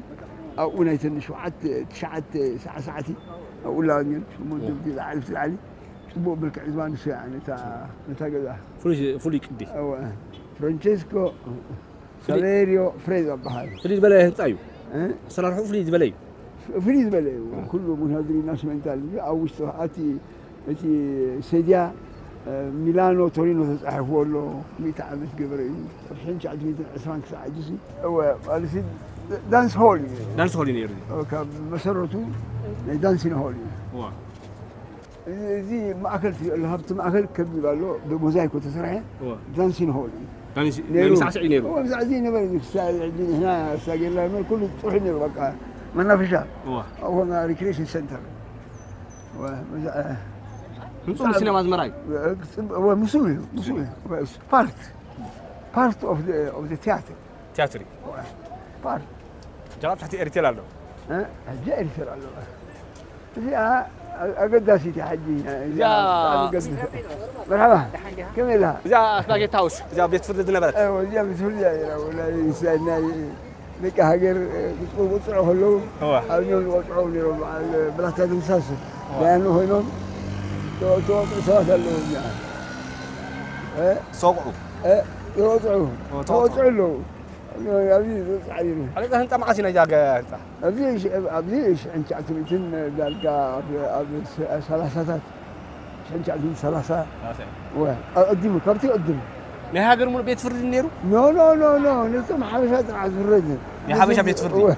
ኣብኡ ናይተን ሸውዓተ፣ ትሽዓተ ሳዕሳዕቲ ኣብኡ ላዕሊ፣ ሸሞንተ እዋ። ኣብቲ ላዕሊ፣ ኣብቲ ላዕሊ ጽቡቕ መልክዕ ዝባ ንሱ እያ ነታ፣ ነታ ገዛ። ፍሉይ፣ ፍሉይ ቅዲ። እወ። ፍራንቸስኮ ፍሉይ ሳቬሪዮ ፍሬዛ ይበሃል። ፍልይ ዝበለ ህንጻ እዩ። እ? ኣሰራርሕኡ ፍልይ ዝበለ እዩ። ፍልይ ዝበለ እዩ። እ። ኩሉ ምክንያቱ ሪናሽመንታል እዩ። ኣብ ውሽጡ እቲ፣ እቲ ሴድያ፣ እ፣ ሚላኖ ቶሪኖ ተጻሒፍዎ ኣሎ። ሚእቲ ዓመት ገበረ እዩ። ካብ ሽሕን ትሽዓተ ሚእትን ዕስራን ክሳዕ ሕጂ ሲ-፣ እወ፣ ማለት ሲ-፣ ዳንስ ሆል እዩ። ዳንስ ሆል እዩ ነይሩ። እወ፣ ካብ መሰረቱ ናይ ዳንሲን ሆል እዩ። እወ። እዚ ማእከል ትሪኦ ኣለኻ፣ ኣብቲ ማእከል ከቢብ ኣሎ፣ ብሞዛይኮ ተሰርሐ እወ። ዳንሲን ሆል እዩ። ዳንሲ ናይ ነይሩ። ምሳዕስዒ ነይሩ። እወ፣ ምሳዕስዒ ነበረ፣ እዚ ክሳብ ሕጂ ንሕና ሳጌላ ነበር፣ ኩሉ ጽሑፍ ነይሩ፣ በቃ መናፈሻ። እወ። ኣብኡ ሪክሬሽን ሴንተር። እወ፣ ምሳ-፣ ህንጽኡ ምስ ሲነማ ኣዝመራ እዩ። እወ፣ ጽብ-፣ እወ፣ ምስኡ እዩ፣ ምስኡ እዩ። እወ፣ ፓርት፣ ፓርት ኦፍ ዘ፣ ኦፍ ዘ ቲያትር። ቲያትር እዩ። እወ፣ ፓርት። ጃ ኣብ ትሕቲ ኤሪቴል ኣሎ። እ? ሕጂ ኤሪቴል ኣሎ። እዚኣ ኣገዳሲት እያ ሕጂ። እዚኣ እዚኣ ኣገዳሲት። መርሓባ። ከመይ ኢልካ? እዚኣ ስፓጌቲ ሃውስ፣ እዚኣ ቤት ፍርዲ ዝነበረት። እወ፣ እዚኣ ቤት ፍርዲ እያ ነይራ። ወላሂ፣ ናይ ደቂ ሃገር፣ እ፣ ክጽ-፣ ክጽዑ ከለዉ፣ እወ። ኣብዚኦም ዝቆጽዑ ነይሮም፣ በዓል ብላታ ድምሳስ። እወ። ዳያኑ ኮይኖም፣ ተወ-፣ ተወጽዑ ሰባት ኣለዉ እዚኣ። እ? ዝወቕዑ። እ? ዝወጽዑ። እወ፣ ተወጽዑ። ተወጽዑ ኣለዉ። ኣብዚ፣ ኣብዚ ጻዕሪ ነው። ኣነ ህንጻ መዓስ ኢና እዛ ገ-፣ ህንጻ? ኣብዚ ሽ-፣ ኣብዚ ሽሕን ትሽዓተ ሚእትን ዳርጋ ኣብ፣ ኣብ ሰ-፣ ሰላሳታት፣ ሽሕን ትሽዓተ ሚእትን ሰላሳ። ሰላሳ። ወ-፣ ኣቐዲሙ፣ ካብቲ ቀዲሙ። ናይ ሃገር ሙሉእ ቤት ፍርዲ ነይሩ? ኖ፣ ኖ፣ ኖ፣ ኖ፣ ነቶም ሓበሻ ጥራሕ ዝፍረድ። ናይ ሓበሻ ቤት ፍርዲ? ወ-፣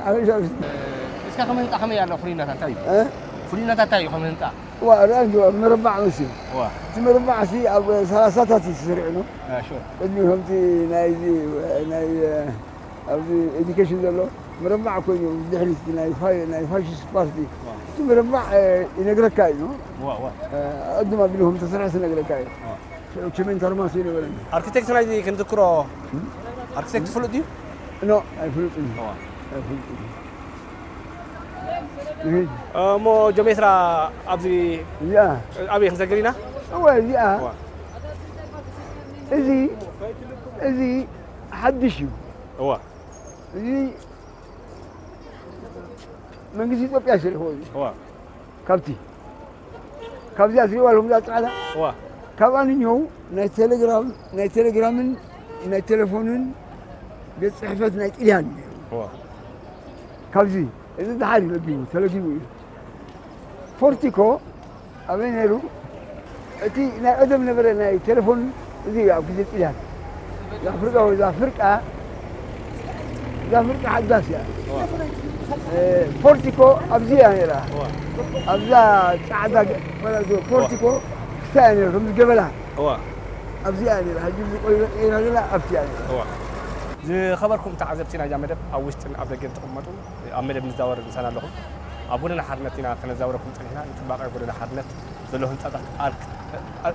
ሓበሻ ቤት እስካ ከም ህንጻ ከመይ ኣሎ ፍሉይነታ እንታይ እዩ? እ? ፍሉይነታ እንታይ እዩ ከም ህንጻ? ዋ፣ ርኣ እንጂ፣ መረባዕ መሲሉ። ዋ። እቲ መረባዕ ሲ ኣብ ሰላሳታት እዩ ተሰሪዑ ነው። አ፣ ሹር። ቅድሚ ከምቲ ናይዚ፣ ናይ፣ ኣብዚ ኤዱኬሽን ዘሎ መረባዕ ኮይኑ፣ ድሕሪት ናይ ፋ-፣ ናይ ፋሽስት ፓርቲ። ዋ። እቲ መረባዕ፣ እ፣ ይነግረካ እዩ፣ ኖ? ዋ፣ ዋ። እ፣ ኣቐድም ኣቢሉ ከም ተሰርሐ ዝነግረካ እዩ። ዋ። ሽዑ ቸሜን ታርማስ ይነበረኒ። ኣርኪቴክት ናይዚ ክንዝክሮ፣ እም? ኣርኪቴክት ፍሉጥ እዩ? ኖ፣ ኣይፍሉጥን። ዋ። ኣይፍሉጥን። ንሂድ። እሞ ጆሜትራ ኣብዚ እዚኣ። ኣበይ ክንሰግር ኢና? እወ፣ እዚኣ። ዋ። እዚ፣ እዚ ሓድሽ እዩ። እዋ። እዚ መንግስቲ ኢትዮጵያ ሰሪሕዎ እዩ። እዋ። ካብቲ፣ ካብዚኣ ትሪእዋ ኣለኹም እዛ ጻዕዳ? እዋ። ካብኣ ንኛው ናይ ቴሌግራም፣ ናይ ቴሌግራምን ናይ ቴሌፎንን ቤት ጽሕፈት ናይ ጥልያን እዩ ነይሩ። እዋ። ካብዚ፣ እዚ ደሓር እዩ ለጊቡ፣ ተለጊቡ እዩ። ፎርቲኮ ኣበይ ነይሩ? እቲ ናይ ቀደም ነበረ ናይ ቴሌፎን፣ እዚ እዩ ኣብ ግዜ ጥልያን። እዛ ፍርቃ ወይ እዛ ፍርቃ፣ እዛ ፍርቃ ሓዳስ እያ። እዋ። እ፣ ፎርቲኮ ኣብዚ እያ ነይራ። እዋ። ኣብዛ ጻዕዳ ገ-፣ ማለት ፎርቲኮ ክስታይ እያ ነይራ፣ ከምዚ ገበላ። እዋ። ኣብዚ እያ ነይራ። ሕጂ እዚ ቆይሮ ቀይራ ዘላ ኣብቲ እያ ነይራ። እዋ። ዝኸበርኩም ተዓዘብቲ ናይዛ መደብ ኣብ ውሽጥን ኣብ ደገን ትቕመጡ፣ ኣብ መደብ ንዛወር ምሳና ኣለኹም። ኣብ ጎደና ሓርነት ኢና ከነዛውረኩም ጸኒሕና። ንጽባቐ ጎደና ሓርነት ዘሎ ህንጻታት ኣርክ-፣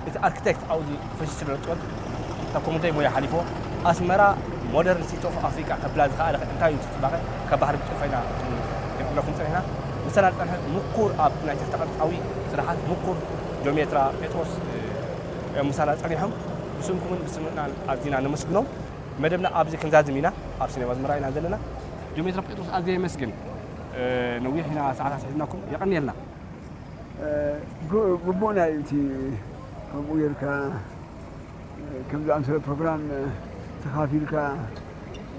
እቲ ኣርክቴክት ኣብዚ ፈሽሽ ስነ ጥበብ ካብ ኮሚቴ ሞያ ሓሊፎ ኣስመራ ሞደርን ሲቲ ኦፍ ኣፍሪቃ ከብላ ዝኸኣለ እንታይ እዩ እቲ ጽባቐ? ካብ ባሕሪ ብጭልፋ ኢና ክንብለኩም ጸኒሕና። ምሳና ዝጸንሐ ምኩር ኣብ ናይ ትሕተ ቅርጻዊ ስራሓት ምኩር ጆሜትራ ጴጥሮስ፣ እ፣ እዮም ምሳና ጸኒሖም። ብስምኩምን ብስምናን ኣዚና ነመስግኖም። መደብና ኣብዚ ክንዛዝም ኢና። ኣብ ሲኔማ ኣዝመራ ኢና ዘለና። ጆሜትራ ጴጥሮስ ኣዝየ የመስግን። እ፣ ነዊሕ ኢና ሰዓታት ሒዝናኩም። የቐንየልና። እ፣ ግ-፣ ግቡእና እዩ እቲ ከምኡ ጌርካ፣ እ፣ ከምዚ ኣምሰለ ፕሮግራም፣ እ፣ ተኻፊልካ፣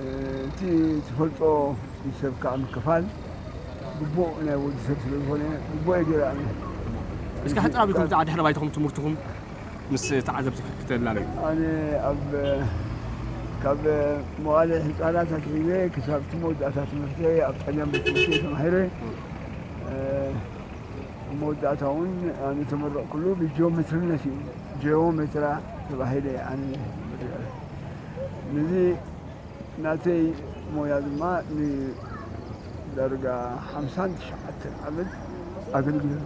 እ፣ እቲ ትፈልጦ ንሰብ ከዓ ምክፋል ግቡእ ናይ ወዲ ሰብ ስለ ዝኾነ ግቡእ እየ ገይረ ኣነ። እስኪ ሕጽር ኣቢልኩም ብዛዕባ ድሕረ ባይታኹም ትምህርትኹም ምስ ተዓዘብቲ ክተላለዩ። ኣነ ኣብ፣ ካብ መዋለ ህጻናት ኣትሒዘ ክሳብ እቲ መወዳእታ ትምህርተይ ኣብ ጣልያን ቤት ትምህርቲ ተማሂረ። እ፣ መወዳእታ እውን ኣነ ተመረቕኩሉ ብጂኦሜትርነት እዩ። ጂኦሜትራ ተባሂለ ኣነ። ነዚ ናተይ ሞያ ድማ ንዳርጋ ሓምሳን ትሽዓተን ዓመት ኣገልግለሉ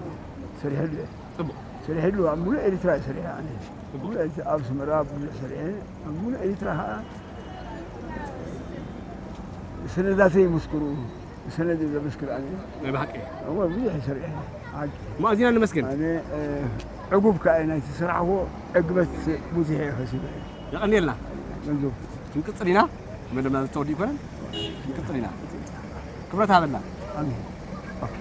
ሰሪሐሉ እየ። ጽቡቕ። ሰሪሐሉ ኣብ ሙሉእ ኤርትራ እየ ሰሪሐ ኣነ። ጽቡቕ። ሙሉእ ኤርትራ፣ ኣብ ኣስመራ ብዙሕ ሰሪሐ። ኣብ ሙሉእ ኤርትራ ኸዓ ሰነዳተይ ይመስክሩ። ሰነድ እየ ዘመስክር ኣነ። ናይ ብሓቂ። እወ፣ ብዙሕ እየ ሰሪሐ። ሓቂ። እሞ ኣዚና ነመስግን። ኣነ፣ እ፣ ዕጉብ ከኣ እየ ናይቲ ስራሕዎ ዕግበት ብዙሕ እየ ከሲበ። የቐንየልና። ገንዘብ። ክንቅጽል ኢና። መደብና ዝተወድኡ ኣይኮነን። ክንቅጽል ኢና። ክብረት ሃበልና። ኣሜን። ኦኬ።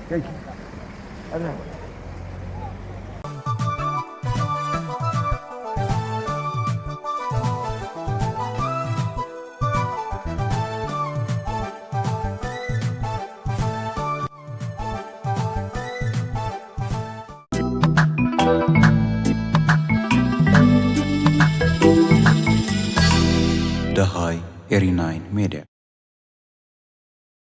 Thank you። ደሃይ ኤሪና